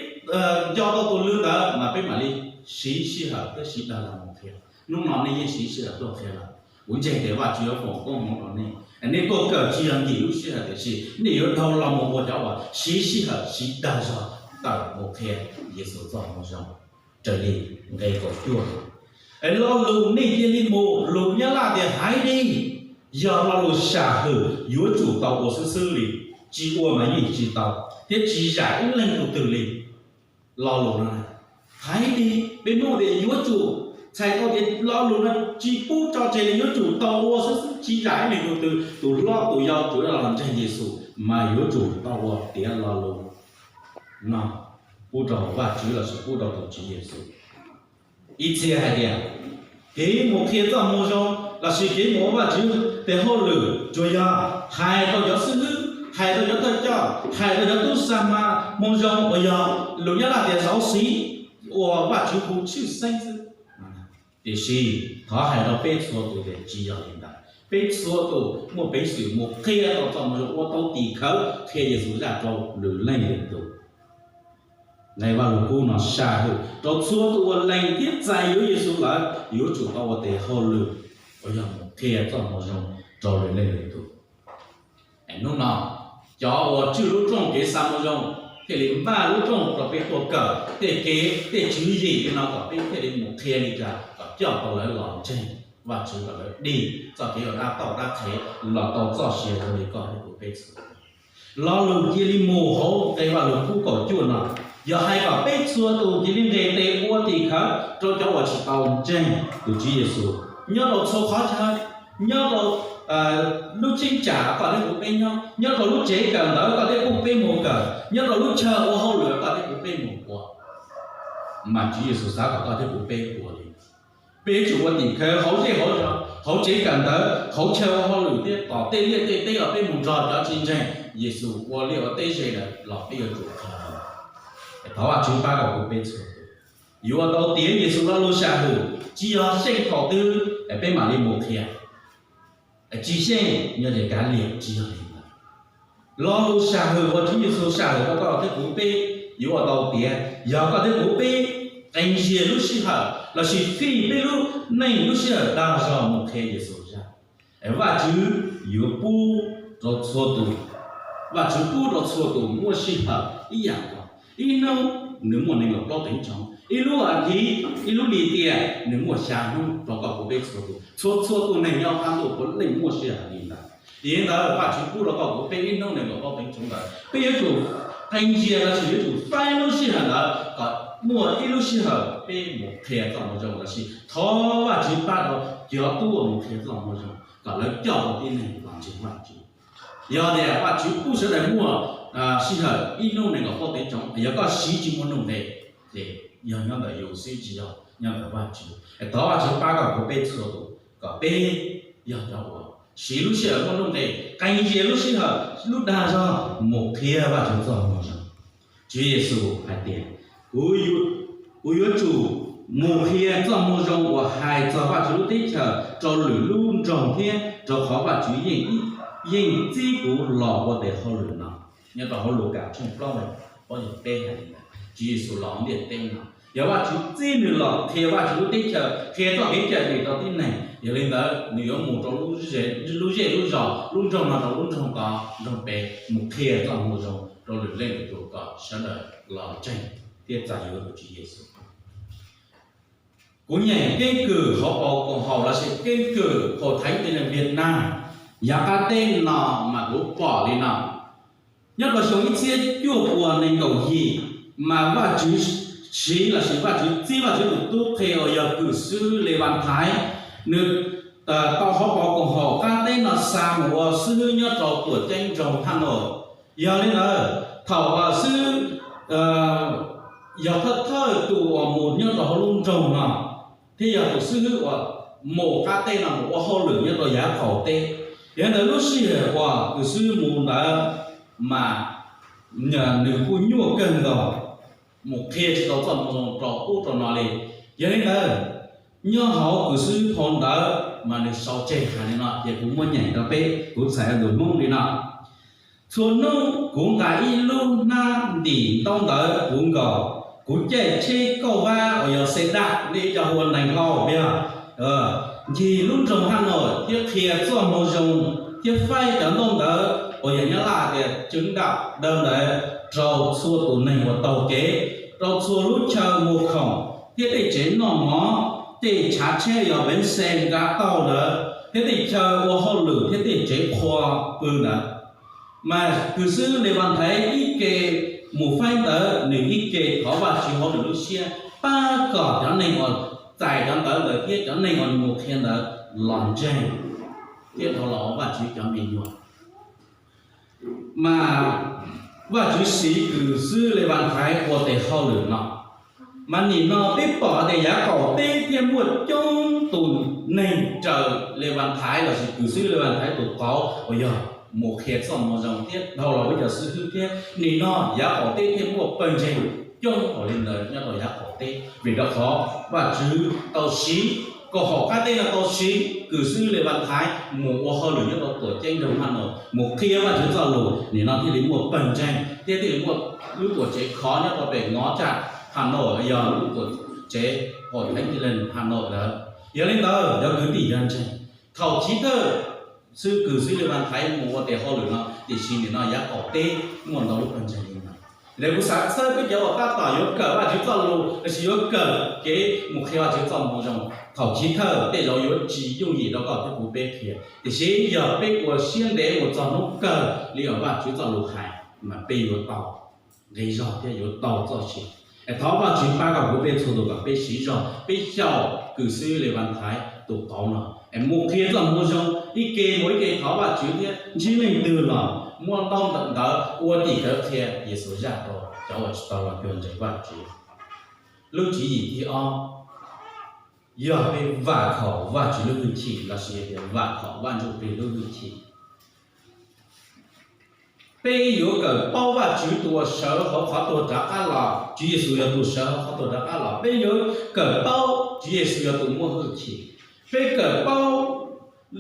nco tau tus lw ntawd mas peb mam li siv sij hawm thiab siv dag los mus qhia. Hnub no nej yeej siv sij hawm tuaj qhia lawm, kuv ntseeg tias Vajtswv yuav foom koob hmoov rau nej. Nej tuaj kawm tsis yog nkim lub sij hawm tiam sis nej yuav dhau los mus ua cov uas siv sij hawm siv dag zog tawm mus qhia Yexus txoj moo zoo raws li nqe kaum cuaj. Es lo lus nej cia li mus, lus Nyab Laj tias hais li, yog lo lus sam hwm yuav tsum tau ua xwb xwb li, tsis ua mas yeej tsis tau, thiab tsis zam ib leeg tus twg li. Lo lus no hais tias peb Hmoob tias yuav tsum, txhais tau tias lo lus no tsis pub tso tseg li, yuav tsum tau ua xwb xwb, tsis zam ib leeg tus twg, tus hlob tus yau, tsuav los ntseeg Yexus mas yuav tsum tau ua tiav lo lus no pub rau Vajtswv lossis pub rau tus Tswv Yexus. Ib txhia hais tias kev mus qhia txoj moo zoo lossis kev mus ua Vajtswv tes hauj lwm tsuas yog hais rau cov xib hwb, hais rau cov thawj coj, hais rau cov tub xa moo zoo uas yog lus Nyab Laj tias giáo sĩ, ua Vajtswv hu tshwj xeeb xwb. Tiam sis thov hais rau peb txhua tus tias tsis yog li ntawd. Peb txhua tus muaj peev xwm mus qhia tau txoj moo zoo, ua tau tim khawv qhia Yexus zaj rau lwm leej lwm tus. Nqe Vajluskub no sam hwm rau txhua tus uas lees thiab txais yuav Yexus lawm yuav tsum tau ua tes hauj lwm uas yog mus qhia txoj moo zoo rau lwm leej lwm tus. Hnub no cov uas tswj lub rooj kev xa moo zoo thiaj li npaj lub rooj rau peb tuaj kawm tej kev tej tswv yim li no kom peb thiaj li mus qhia li cas kom coj tau lawv los ntseeg Vajtswv, kom lawv dig txoj kev uas dab tauj dab qhev los tau txoj sia zoo li koj thiab kuv peb txhua. Lo lus cia li mus hauv nqe Vajluskub kaum cuaj no yog hais kom peb txhua tus cia li nqes tes ua tim khawv rau cov uas tsis tau ntseeg tus Tswv Yexus nyob rau txhua qhov chaw, nyob rau lub cheeb tsam koj thiab kuv peb nyob, nyob rau lub tsev kawm ntawv koj thiab kuv peb mus kawm, nyob rau lub chaw ua hauj lwm koj thiab kuv peb mus ua, mas Tswv Yexus xav kom koj thiab kuv peb ua li. Peb yuav tsum ua tim khawv hauv zej hauv zos, hauv tsev kawm ntawv, hauv chaw ua hauj lwm thiab tom tej liaj tej teb los peb mus nrog cov tsis ntseeg Yexus ua liaj ua teb ze lawm los peb yuav tsum qhia. Thov Vajtswv pab kom kuv peb txhua tus yuav ua tau tiav Yexus lo lus sam hwm, tsis yog xyeej thaum twg peb mam li mus qhia. Tsis xyeej nyob ces kav liam, tsis yog li ntawd. Lo lus sam hwm uas Tswv Yexus sam hwm rau koj thiab kuv peb yuav ua tau tiav yog koj thiab kuv peb qee ntsia lub sij hawm lossis fij peb lub neej lub sij hawm dag zog mus qhia Yexus zaj. Vajtswv yuav pub rau txhua tus, Vajtswv pub rau txhua tus muaj sij hawm ib yam nkaus. Ib hnub nws muaj nees nkaum plaub teev tsoov, ib lub as thiv, ib lub lim tiam nws muaj xya hnub rau koj kuv peb txhua tus. Txhua txhua tus neeg nyob qab ntuj puav leej muaj sij hawm li ntawd. Yog li ntawd Vajtswv pub rau koj kuv peb ib hnub nees nkaum plaub teev tsoov ntawd, peb yuav tsum qee ntsia lossis yuav tsum faib lub sij hawm ntawd kom muaj ib lub sij hawm peb mus qhia txoj moo zoo lossis thov Vajtswv pab rau cov tub uas mus qhia txoj moo zoo kom lawv coj tau tib neeg los ntseeg Vajtswv. Yog tias Vajtswv pub sawv daws muaj sij hawm ib hnub nees nkaum plaub teev tsoov, yog koj siv tsis muaj nuj nqis, ces yog nyob ntawm yus xwb tsis yog nyob ntawm Vajtswv. Thov Vajtswv pab kom kuv peb txhua tus kom peb yog cov uas siv lub sij hawm muaj nuj nqis, qee ntsia lub sij hawm lub dag zog mus qhia Vajtswv txoj moo zoo. Tswv Yexus hais tias, kuv yuav tsum mus qhia txoj moo zoo uas hais txog Vajtswv lub teb chaws rau lwm lub nroog thiab, rau qhov Vajtswv yeej txib kuv los ua tes hauj lwm no. Nyob rau hauv Lukas tshooj plaub nqe plaub caug peb hais li ntawd, Tswv Yexus los ntiaj teb no yog Vajtswv txib nws los qhia Vajtswv lub teb chaws, qhia txoj kev cawm dim rau tib neeg. Yog li ntawd nws yuav mus rau lub zej lub zos, lub nroog no rau lub nroog tod nroog pem, mus qhia txoj moo zoo rau lwm leej lwm tus kom sawv daws los ntseeg thiab txais yuav tus Tswv Yexus. Kuv nyeem keeb kwm hauv paus koom haum lossis keeb kwm Hội Thánh Tin Lành Việt Nam yav qab teb no mas kuv pom li no. Nyob rau xyoo ib txhiab cuaj puas nees nkaum yim, mas Vajtswv siv lossis Vajtswv txib Vajtswv tus tub qhe uas yog kws xwb Le Vaj Thaiv, nws tau hauv paus koom haum qab teb no xa mus ua xib hwb nyob rau tuam ceeb nroog Haj Nawm. Yog li ntawd thaum uas xib hwb yog thawj thawj tus uas mus nyob rau hauv lub nroog no, thiab yog tus xib hwb uas mus qab teb no mus ua hauj lwm nyob rau yav qaum teb. Yog li ntawd lub sij hawm uas tus xib hwb mus ntawd mas nws kuj nyuaj kawg nkaus, mus qhia tsis tau txoj moo zoo rau ub rau no li. Yog li ntawd nyob hauv tus xib hwb phau ntawv mas nws sau tseg hais li no, ces kuv muab nyeem rau peb, kuv txhais ntu Hmoob li no. Txhua hnub kuv nqa ib lub hnab ntim ntaub ntawv puv nkaus, kuv caij tsheb kauj vab uas yog xe đạp, nej cov hu ua nees hlau yog, ncig lub nroog Haj Nawm thiab qhia txoj moo zoo thiab faib cov ntaub ntawv uas yog Nyab Laj tias chứng đạo daw ntawd rau txhua tus neeg uas taug kev, rau txhua lub chaw mus khoom thiab tej tsev noj mov, tej tshav tsheb yog bến xe nqa taug ntawd thiab tej chaw ua hauj lwm thiab tej tsev qhua pw ntawd. Mas kws xwb Levanthaiv ib ke mus faib ntawv, nws ib ke thov Vajtswv hauv nws lub siab pab kom cov neeg uas txais cov ntawv ntawd thiab cov neeg uas nws mus qhia ntawd los ntseeg thiab dhau los ua Vajtswv cov me nyuam. Mas Vajtswv siv kws xwb Levanthaiv ua tes hauj lwm no. Mas nim no peb pom tias yav qaum teb thiaj muaj coob tus neeg raws Levanthaiv lossis kws xwb Levanthaiv tus qauv uas yog mus qhia txoj moo zoo thiab dhau los ua cov xib hwb thiab. Nim no yav qaum teb thiaj muaj pawg ntseeg coob ua li ntawd nyob rau yav qaum teb, vim rau qhov Vajtswv tau siv, kaum hom qab teb no tau siv kws xwb Levanthaiv mus ua hauj lwm nyob rau tuam ceeb nroog Phaj Naus, mus qhia Vajtswv txoj lus, nim no thiaj li muaj pawg ntseeg thiab thiaj li muaj lub tuam tsev khov nyob rau pem Ngov Tsaj Phaj Naus, yog lub tuam tsev Hội Thánh Tin Lành Hà Nội ntawd. Yog li ntawd cov kwv tij cov ntseeg, thaum chiv thawj xwb kws xwb Levanthaiv mus ua tes hauj lwm no, tiam sis nim no yav qaum teb muaj ntau lub pawg ntseeg li no. Lawv kuv xav txhawb peb cov uas tab tom yuav kawm Vajtswv txoj lus lossis yuav kawm kev mus qhia Vajtswv txoj moo zoo, thaum chiv thawj tej zaum yuav tsis yooj yim rau koj thiab kuv peb qhia, tiam sis yog peb ua siab ntev mus txog hnub kawg li uas Vajtswv txoj lus hais, mas peb yuav tau nqi zog thiab yuav tau txoj sia. Es thov Vajtswv pab kom kuv peb txhua tus kom peb siv zog peb xyaum kws xwb Levanthaiv tus qauv no es mus qhia txoj moo zoo ib ke mus ib ke thov Vajtswv thiab ntsib leej twg los muab ntaub ntawv ua tim khawv qhia Yexus zaj rau cov uas tsis tau los cuag ntseeg Vajtswv. Lub tswv yim thib ob yog peb vam khom Vajtswv lub hwj chim lossis tias vam khom Vaj Ntsujplig lub hwj chim. Peb yuav kawm paub Vajtswv tus uas sawv hauv qhov tuag rov qab los, Tswv Yexus yog tus sawv hauv qhov tuag rov qab los. Peb yuav kawm paub Tswv Yexus yog tus muaj hwj chim. Peb kawm paub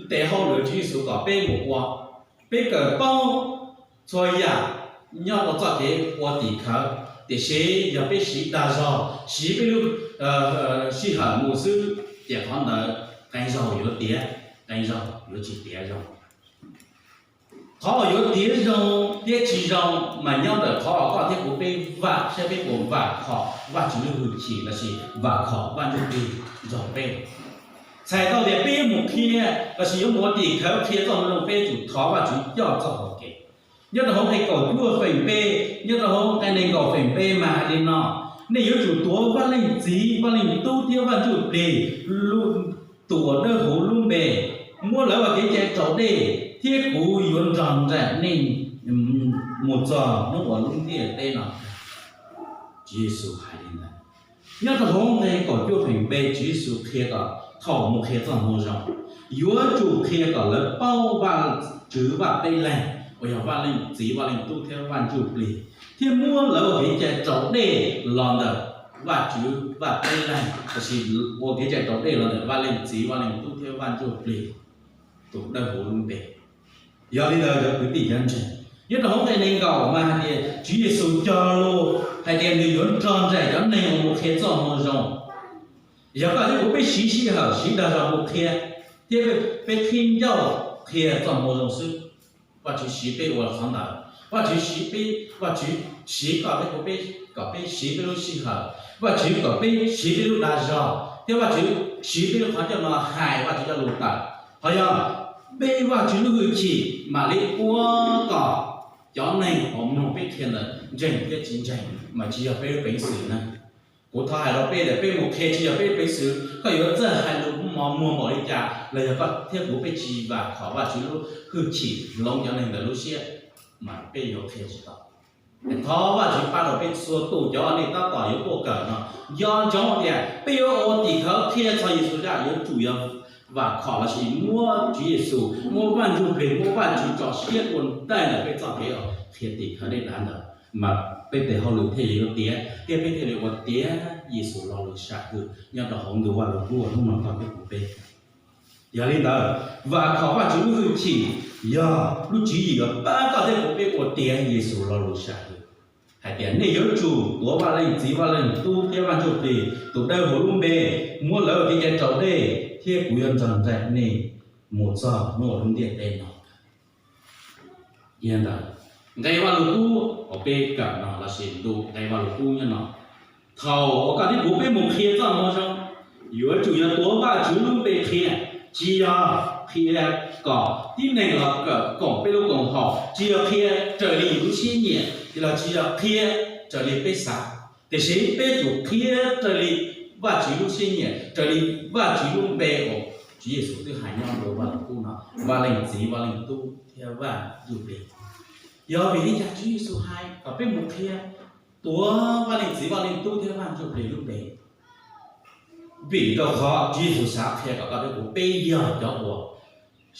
tes hauj lwm Tswv Yexus kom peb mus ua. Peb kawm paub txhua yam nyob rau txoj kev ua tim khawv, tiam sis yog peb siv dag zog, siv peb lub sij hawm mus xwb, ces qhov ntawd qee zaug yuav tiav, qee zaug yuav tsis tiav zoo. Qhov uas yuav tiav zoo thiab tsis zoo mas nyob ntawm qhov uas koj thiab kuv peb vam saib peb puas vam khom Vajtswv lub hwj chim lossis vam khom Vaj Ntsujplig nrog peb. Txhais tau tias peb yuav mus qhia lossis yuav mus ua tim khawv qhia txoj moo zoo, peb yuav tsum thov Vajtswv coj txoj hau kev. Nyob rau hauv nqe kaum cuaj feem peb, nyob rau hauv nqe nees nkaum feem peb mas hais li no: Nej yuav tsum tuav Vaj Leej Txiv, Vaj Leej Tub thiab Vaj Ntsujplig, tus uas dawb huv lub npe, muab lawv ua kev cai raus dej, thiab kuv yuav nrog nraim nej mus txog hnub uas lub ntiaj teb no. Tswv Yexus hais li ntawd. Nyob rau hauv nqe kaum cuaj feem peb Tswv Yexus qhia kom thaum mus qhia txoj moo zoo, yuav tsum qhia kom lawv paub Vajtswv Vaj Peb Leeg uas yog Vaj Leej Txiv, Vaj Leej Tub thiab Vaj Ntsujplig, thiab muab lawv ua kev cai raus dej los ntawm Vajtswv Vaj Peb Leeg, tiam sis ua kev cai raus dej los ntawm Vaj Leej Txiv, Vaj Leej Tub thiab Vaj Ntsujplig tus dawb huv lub npe. Yog li ntawd cov kwv tij cov ntseeg, nyob rau hauv nqe nees nkaum mas hais tias Tswv Yexus cog lus hais tias nws yuav nrog nraim cov neeg uas mus qhia txoj moo zoo. Yog koj thiab kuv peb siv sij hawm siv dag zog mus qhia, thiab peb qhib ncauj qhia txoj moo zoo xwb, Vajtswv siv peb ua qhov ntawd. Vajtswv siv peb, Vajtswv siv koj thiab kuv peb kom peb siv peb lub sij hawm, Vajtswv kom peb siv peb lub dag zog, thiab Vajtswv siv peb lub qhov ncauj no hais Vajtswv cov lus tawm. Qhov yog peb Vajtswv lub hwj chim mam li ua kom cov neeg uas mloog peb qhia ntawd ntseeg thiab tsis ntseeg, mas tsis yog peb lub peev xwm na. Kuv thov hais rau peb tias peb mus qhia tsis yog peb lub peev xwm. Koj yuav txawj hais lus mos muag npaum li cas los yog koj thiab kuv peb tsis vam khom Vajtswv lub hwj chim hloov cov neeg ntawd lub siab, mas peb yuav qhia tsis tau. Thov Vajtswv pab rau peb txhua tus cov nej tab tom yuav tuaj kawm no, nco ntsoov tias peb yuav ua tim khawv qhia txog Yexus zaj yuav tsum yog vam khom lossis muab Tswv Yexus, muab Vaj Ntsujplig, muab Vajtswv tso siab ua ntej ntawm peb txoj kev qhia tim khawv dej dav ntawd, mas peb tes hauj lwm thiaj li yuav tiav thiab peb thiaj li ua tiav Yexus lo lus sam hwm nyob rau hauv ntu Vajluskub uas hnub no koj thiab kuv peb. Yog li ntawd, vam khom Vajtswv lub hwj chim yog lub tswv yim uas pab koj thiab kuv peb ua tiav Yexus lo lus sam hwm hais tias nej yuav tsum tuav Vaj Leej Txiv, Vaj Leej Tub thiab Vaj Ntsujplig tus dawb huv lub npe, muab lawv ua kev cai raus dej, thiab kuv yuav nrog nraim nej mus txog hnub uas lub ntiaj teb no. Yog ntawd, nqe Vajluskub uas peb kawm no lossis ntu nqe Vajluskub nyob no, thaum uas koj thiab kuv peb mus qhia txoj moo zoo, yuav tsum yog tuav Vajtswv lub npe qhia, tsis yog qhia kom tib neeg los kawm koom peb lub koom haum, tsis yog qhia raws li yus lub siab nyiam los tsis yog qhia raws li peb xav, tiam sis peb yuav tsum qhia raws li Vajtswv lub siab nyiam, raws li Vajtswv lub npe uas Tswv Yexus twb hais nyob rau Vaj Leej Tub no, Vaj Leej Txiv, Vaj Leej Tub thiab Vaj Ntsuj Plig. Yog vim li cas Tswv Yexus hais kom peb mus qhia, tuav Vaj Leej Txiv, Vaj Leej Tub thiab Vaj Ntsuj Plig lub npe? Vim rau qhov Tswv Yexus xav qhia kom koj thiab kuv peb yog cov uas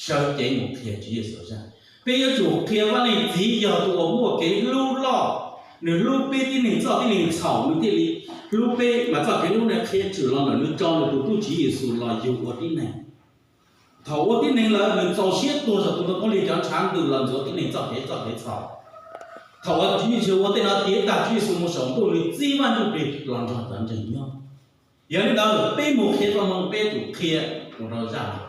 sawv cev mus qhia Tswv Yexus zaj. Peb yuav tsum qhia Vaj Leej Txiv yog tus uas muaj kev hlub loj, nws hlub peb tib neeg txoj tib neeg txhaum nws thiaj li hlub peb, mas txoj kev hlub no qhia tshwm los ntawm nws tso nws tus tub Tswv Yexus los yug ua tib neeg. Thaum ua tib neeg lawm nws txaus siab tuag saum tus ntoo khaub lig cov ntshav ntws los ntxuav tib neeg txoj kev txoj kev txhaum. Thaum uas Tswv Yexus ua tej no tiav tag Tswv Yexus mus saum ntuj nws txib Vaj Ntsuj Plig los nrog cov ntseeg nyob. Yog li ntawd peb mus qhia txoj moo peb yuav tsum qhia ua rau zaj no,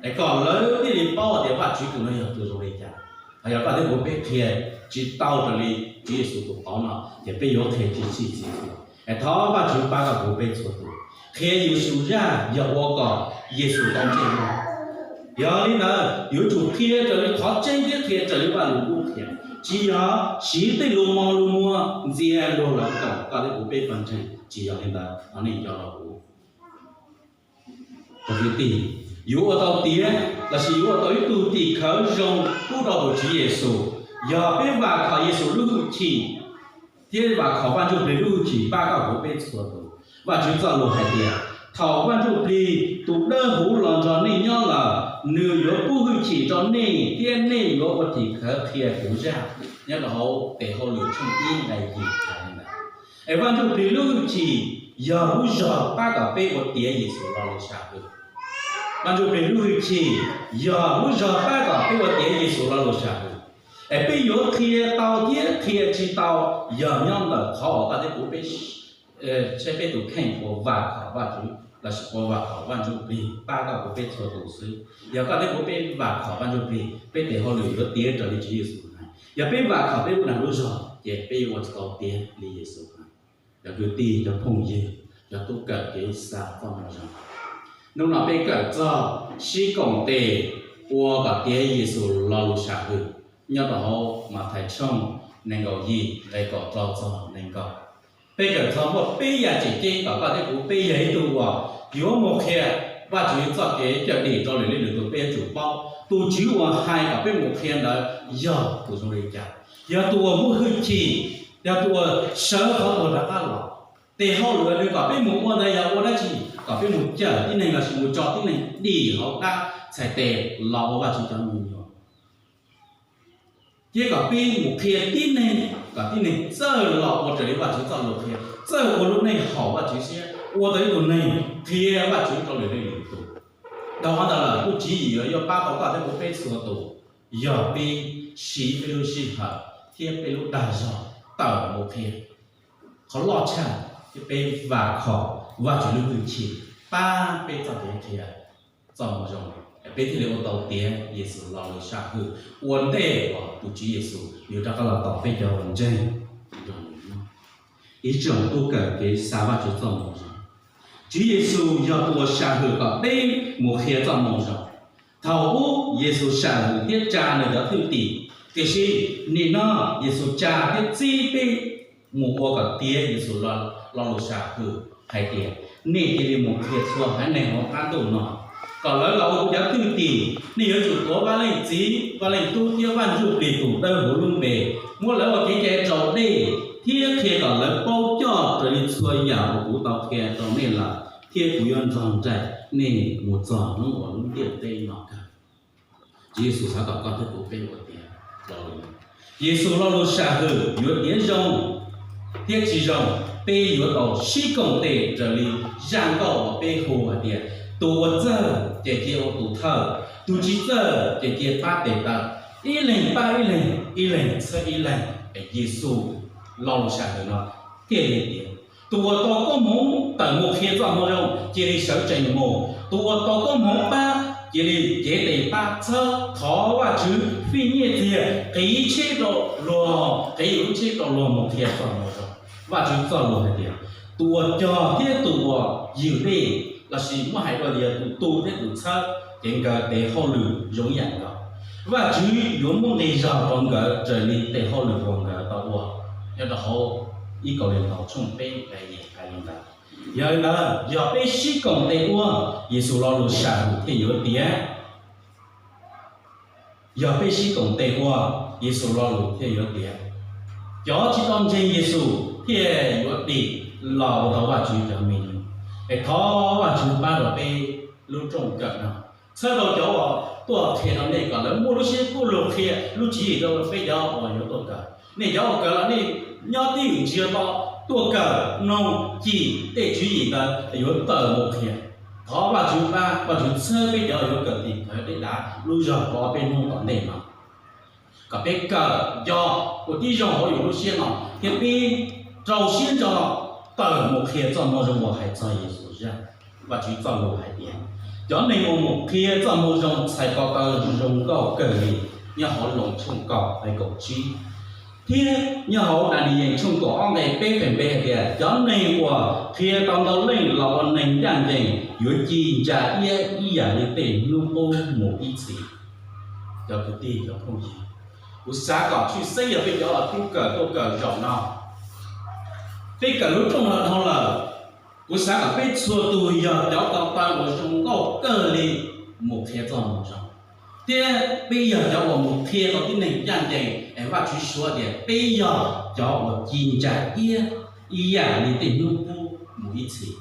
es kom lawv thiaj li paub tias Vajtswv tus no yog tus zoo li cas. Hos yog koj thiab kuv peb qhia tsis tau raws li Tswv Yexus tus qauv no ces peb yuav qhia tsis txhij txhij. Es thov Vajtswv pab koj kuv peb txhua tus qhia Yexus zaj yog ua kom Yexus tau ntsej muag. Yog li ntawd yuav tsum qhia raws li qhov tseeb thiab qhia raws li Vajluskub qhia, tsis yog siv tej lus mos lus muag ntxias luag los koom koj thiab kuv peb pawg ntseeg. Tsis yog li ntawd, thov nej nco los kuv. Kwv tij, yuav ua tau tiav lossis yuav ua tau ib tug tim khawv zoo pub rau tus Tswv Yexus, yog peb vam khom Yexus lub hwj chim thiab vam khom Vaj Ntsuj Plig lub hwj chim pab koj kuv peb txhua tus. Vajtswv txoj lus hais tias, thaum Vaj Ntsuj Plig tus dawb huv los nrog nej nyob lawm, nws yuav pub hwj chim rau nej thiab nej yuav ua tim khawv qhia kuv zaj. Nyob rau hauv Tes Hauj Lwm tshooj ib nqe yim hais li ntawd. Es Vaj Ntsuj Plig lub hwj chim yog lub zog pab kom peb ua tiav Yexus lo lus sam hwm. Vaj Ntsuj Plig lub hwj chim yog lub zog pab kom peb ua tiav Yexus lo lus sam hwm. Es peb yuav qhia tau thiab qhia tsis tau yog nyob ntawm qhov uas koj thiab kuv peb, saib peb tus kheej puas vam khom Vajtswv lossis puas vam khom Vaj Ntsuj Plig pab koj kuv peb txhua tus xwb. Yog koj thiab kuv peb vam khom Vaj Ntsuj Plig, peb tes hauj lwm yuav tiav raws li Tswv Yexus hais. Yog peb vam khom peb lub dag lub zog ces peb yuav ua tsis tau tiav li Yexus hais. Cov kwv tij, cov phooj ywg, cov tub kawm kev xa txoj moo zoo, hnub no peb kawm txog sib koom tes ua kom tiav Yexus lo lus sam hwm nyob rau hauv Mathais tshooj nees nkaum yim nqe kaum rau txog nees nkaum. Peb kawm txog muaj peb yam tseem ceeb kom koj thiab kuv peb yog ib tug uas yuav mus qhia Vajtswv txoj kev cawm dim rau lwm leej lwm tus peb yuav tsum paub. Tus Tswv uas hais kom peb mus qhia ntawd yog tus zoo li cas? Yog tus uas muaj hwj chim, yog tus uas sawv qhov tuag rov qab los. Tes hauj lwm nws kom peb mus ua ntawd yog ua dab tsi? Kom peb mus cawm tib neeg lossis mus tso tib neeg dim hauv dab txhais tes los ua Vajtswv cov me nyuam. Thiab kom peb mus qhia tib neeg, kom tib neeg txawj los ua raws li Vajtswv txoj lus qhia, txawj ua lub neej haum Vajtswv siab, ua tau ib tug neeg qhia Vajtswv rau lwm leej lwm tus. Dhau qhov ntawd lawm, lub tswv yim yuav pab tau koj thiab kuv peb txhua tus yog peb siv peb lub sij hawm thiab peb lub dag zog tawm mus qhia. Qhov loj tshaj, peb vam khom Vajtswv lub hwj chim pab peb txoj kev qhia txoj moo zoo, peb thiaj li ua tau tiav Yexus lo lus sam hwm ua ntej uas tus Tswv Yexus yuav rov qab los tos peb cov uas ntseeg. Ib tsoom tub kawm kev xa Vajtswv txoj moo zoo, Tswv Yexus yog tus uas sam hwm kom peb mus qhia txoj moo zoo. Thaum ub Yexus sam hwm thiab tsa nws cov thwj tim, tiam sis nim no Yexus tsa thiab txib peb mus ua kom tiav Yexus lo lus sam hwm hais tias, nej cia li mus qhia txhua haiv neeg hauv qab ntuj no kom lawv los ua kuv cov thwj tim. Nej yuav tsum tuav Vaj Leej Txiv, Vaj Leej Tub thiab Vaj Ntsuj Plig tus dawb huv lub npe, muab lawv ua kev cai raus dej, thiab qhia kom lawv paub coj raws li txhua yam uas kuv tau qhia rau nej lawm, thiab kuv yuav nrog nraim nej mus txog hnub uas lub ntiaj teb no kawg. Tswv Yexus xav kom koj thiab kuv peb ua tiav lo lus. Yexus lo lus sam hwm yuav tiav zoo thiab tsis zoo, peb yuav tau sib koom tes raws li zaj nkauj uas peb hu hais tias, tus uas txawj ces cia ua tus thawj, tus tsis txawj ces cia pab tes taw, ib leeg pab ib leeg, ib leeg txhawb ib leeg. Yexus lo lus sam hwm no thiaj li tiav. Tus uas tau koob hmoov tawm mus qhia txoj moo zoo cia li sawv tsees mus, tus uas tau koob hmoov pab cia li cev tes pab txhawb, thov Vajtswv fij nyiaj txiag qiv tsheb rau luag, qiv yus lub tsheb rau luag mus qhia txoj moo zoo. Vajtswv txoj lus hais tias, tus uas cog thiab tus uas ywg dej, lossis muab hais dua li yog tus tu thiab tus txhawb, Ces nkawd tes hauj lwm zoo ib yam nkaus. Vajtswv yuav muab nqi zog rau nkawd raws li tes hauj lwm uas nkawd tau ua. Nyob rau hauv ib Kauleethaus tshooj peb nqe yim hais li ntawd. Yog li ntawd, yog peb sib koom tes ua, Yexus lo lus sam hwm thiaj yuav tiav. Yog peb sib koom tes ua, Yexus lo lus thiaj yuav tiav. Cov tsis tau ntseeg Yexus thiaj yuav dim los ua tau Vajtswv cov me nyuam. Es thov Vajtswv pab rau peb lub rooj kawm no, txhawb rau cov uas tuaj qhia rau nej kom lawv muaj lub siab kuj lug qhia lub tswv yim rau peb cov uas yuav tuaj kawm. Nej cov uas kawm los nej nyob twj ywm ntsia to, tuaj kawm mloog cim tej tswv yim ntawd yuav tawm mus qhia. Thov Vajtswv pab, Vajtswv txhawb peb cov uas yuav kawm tim khawv deb dav lub zog rau peb hnub tom ntej no, kom peb kawm nco ua tib zoo hauv yus lub siab no thiab peb rau siab ntso tawm mus qhia txoj moo zoo uas hais txog Yexus zaj. Vajtswv txoj lus hais tias, cov neeg uas mus qhia txoj moo zoo txhais ko taw zoo nkauj kawg li nyob hauv Loos tshooj kaum nqe kaum tsib, thiab nyob hauv Daniyees tshooj kaum ob nqe peb feem peb hais tias, cov neeg uas qhia tau ntau leej los ua neeg ncaj ncees yuav ci ntsa iab ib yam li tej hnub qub mus ib txhis. Cov kwv tij, cov phooj ywg, kuv xav kom tshwj xeeb yog peb cov uas tuaj kawm, tuaj kawm zaum no, peb kawm lub rooj no dhau lawm, kuv xav kom peb txhua tus yog cov ko taw uas zoo nkauj kawg li mus qhia txoj moo zoo, thiab peb yog cov uas mus qhia rau tib neeg ncaj ncees es Vajtswv suav tias peb yog cov uas ci ntsa iab ib yam li tej hnub qub mus ib txhis.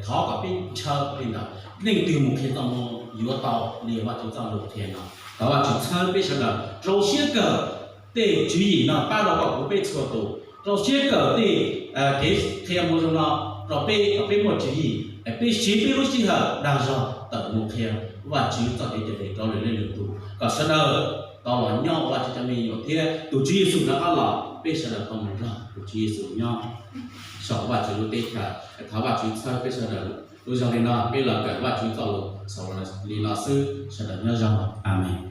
Thov kom peb ntshaw li ntawd, leej twg mus qhia txoj moo yuav tau li Vajtswv txoj lus qhia no. Thov Vajtswv txhawb peb sawv daws rau siab kawm tej tswv yim no pab rau koj kuv peb txhua tus, rau siab kawm tej kev qhia moo zoo no rau peb kom peb muaj tswv yim, peb siv peb lub sij hawm dag zog tawm mus qhia Vajtswv txoj kev cawm dim rau lwm leej lwm tus, kom sawv daws tau los nyob ua Vajtswv cov me nyuam thiab tus Tswv Yexus rov qab los peb sawv daws tau mus nrog tus Tswv Yexus nyob saum Vajtswv lub teb chaws. Thov Vajtswv txhawb peb sawv daws. Lub zog li no peb los kawm Vajtswv txoj lus xaus li no xwb, sawv daws nyob zoo, amees.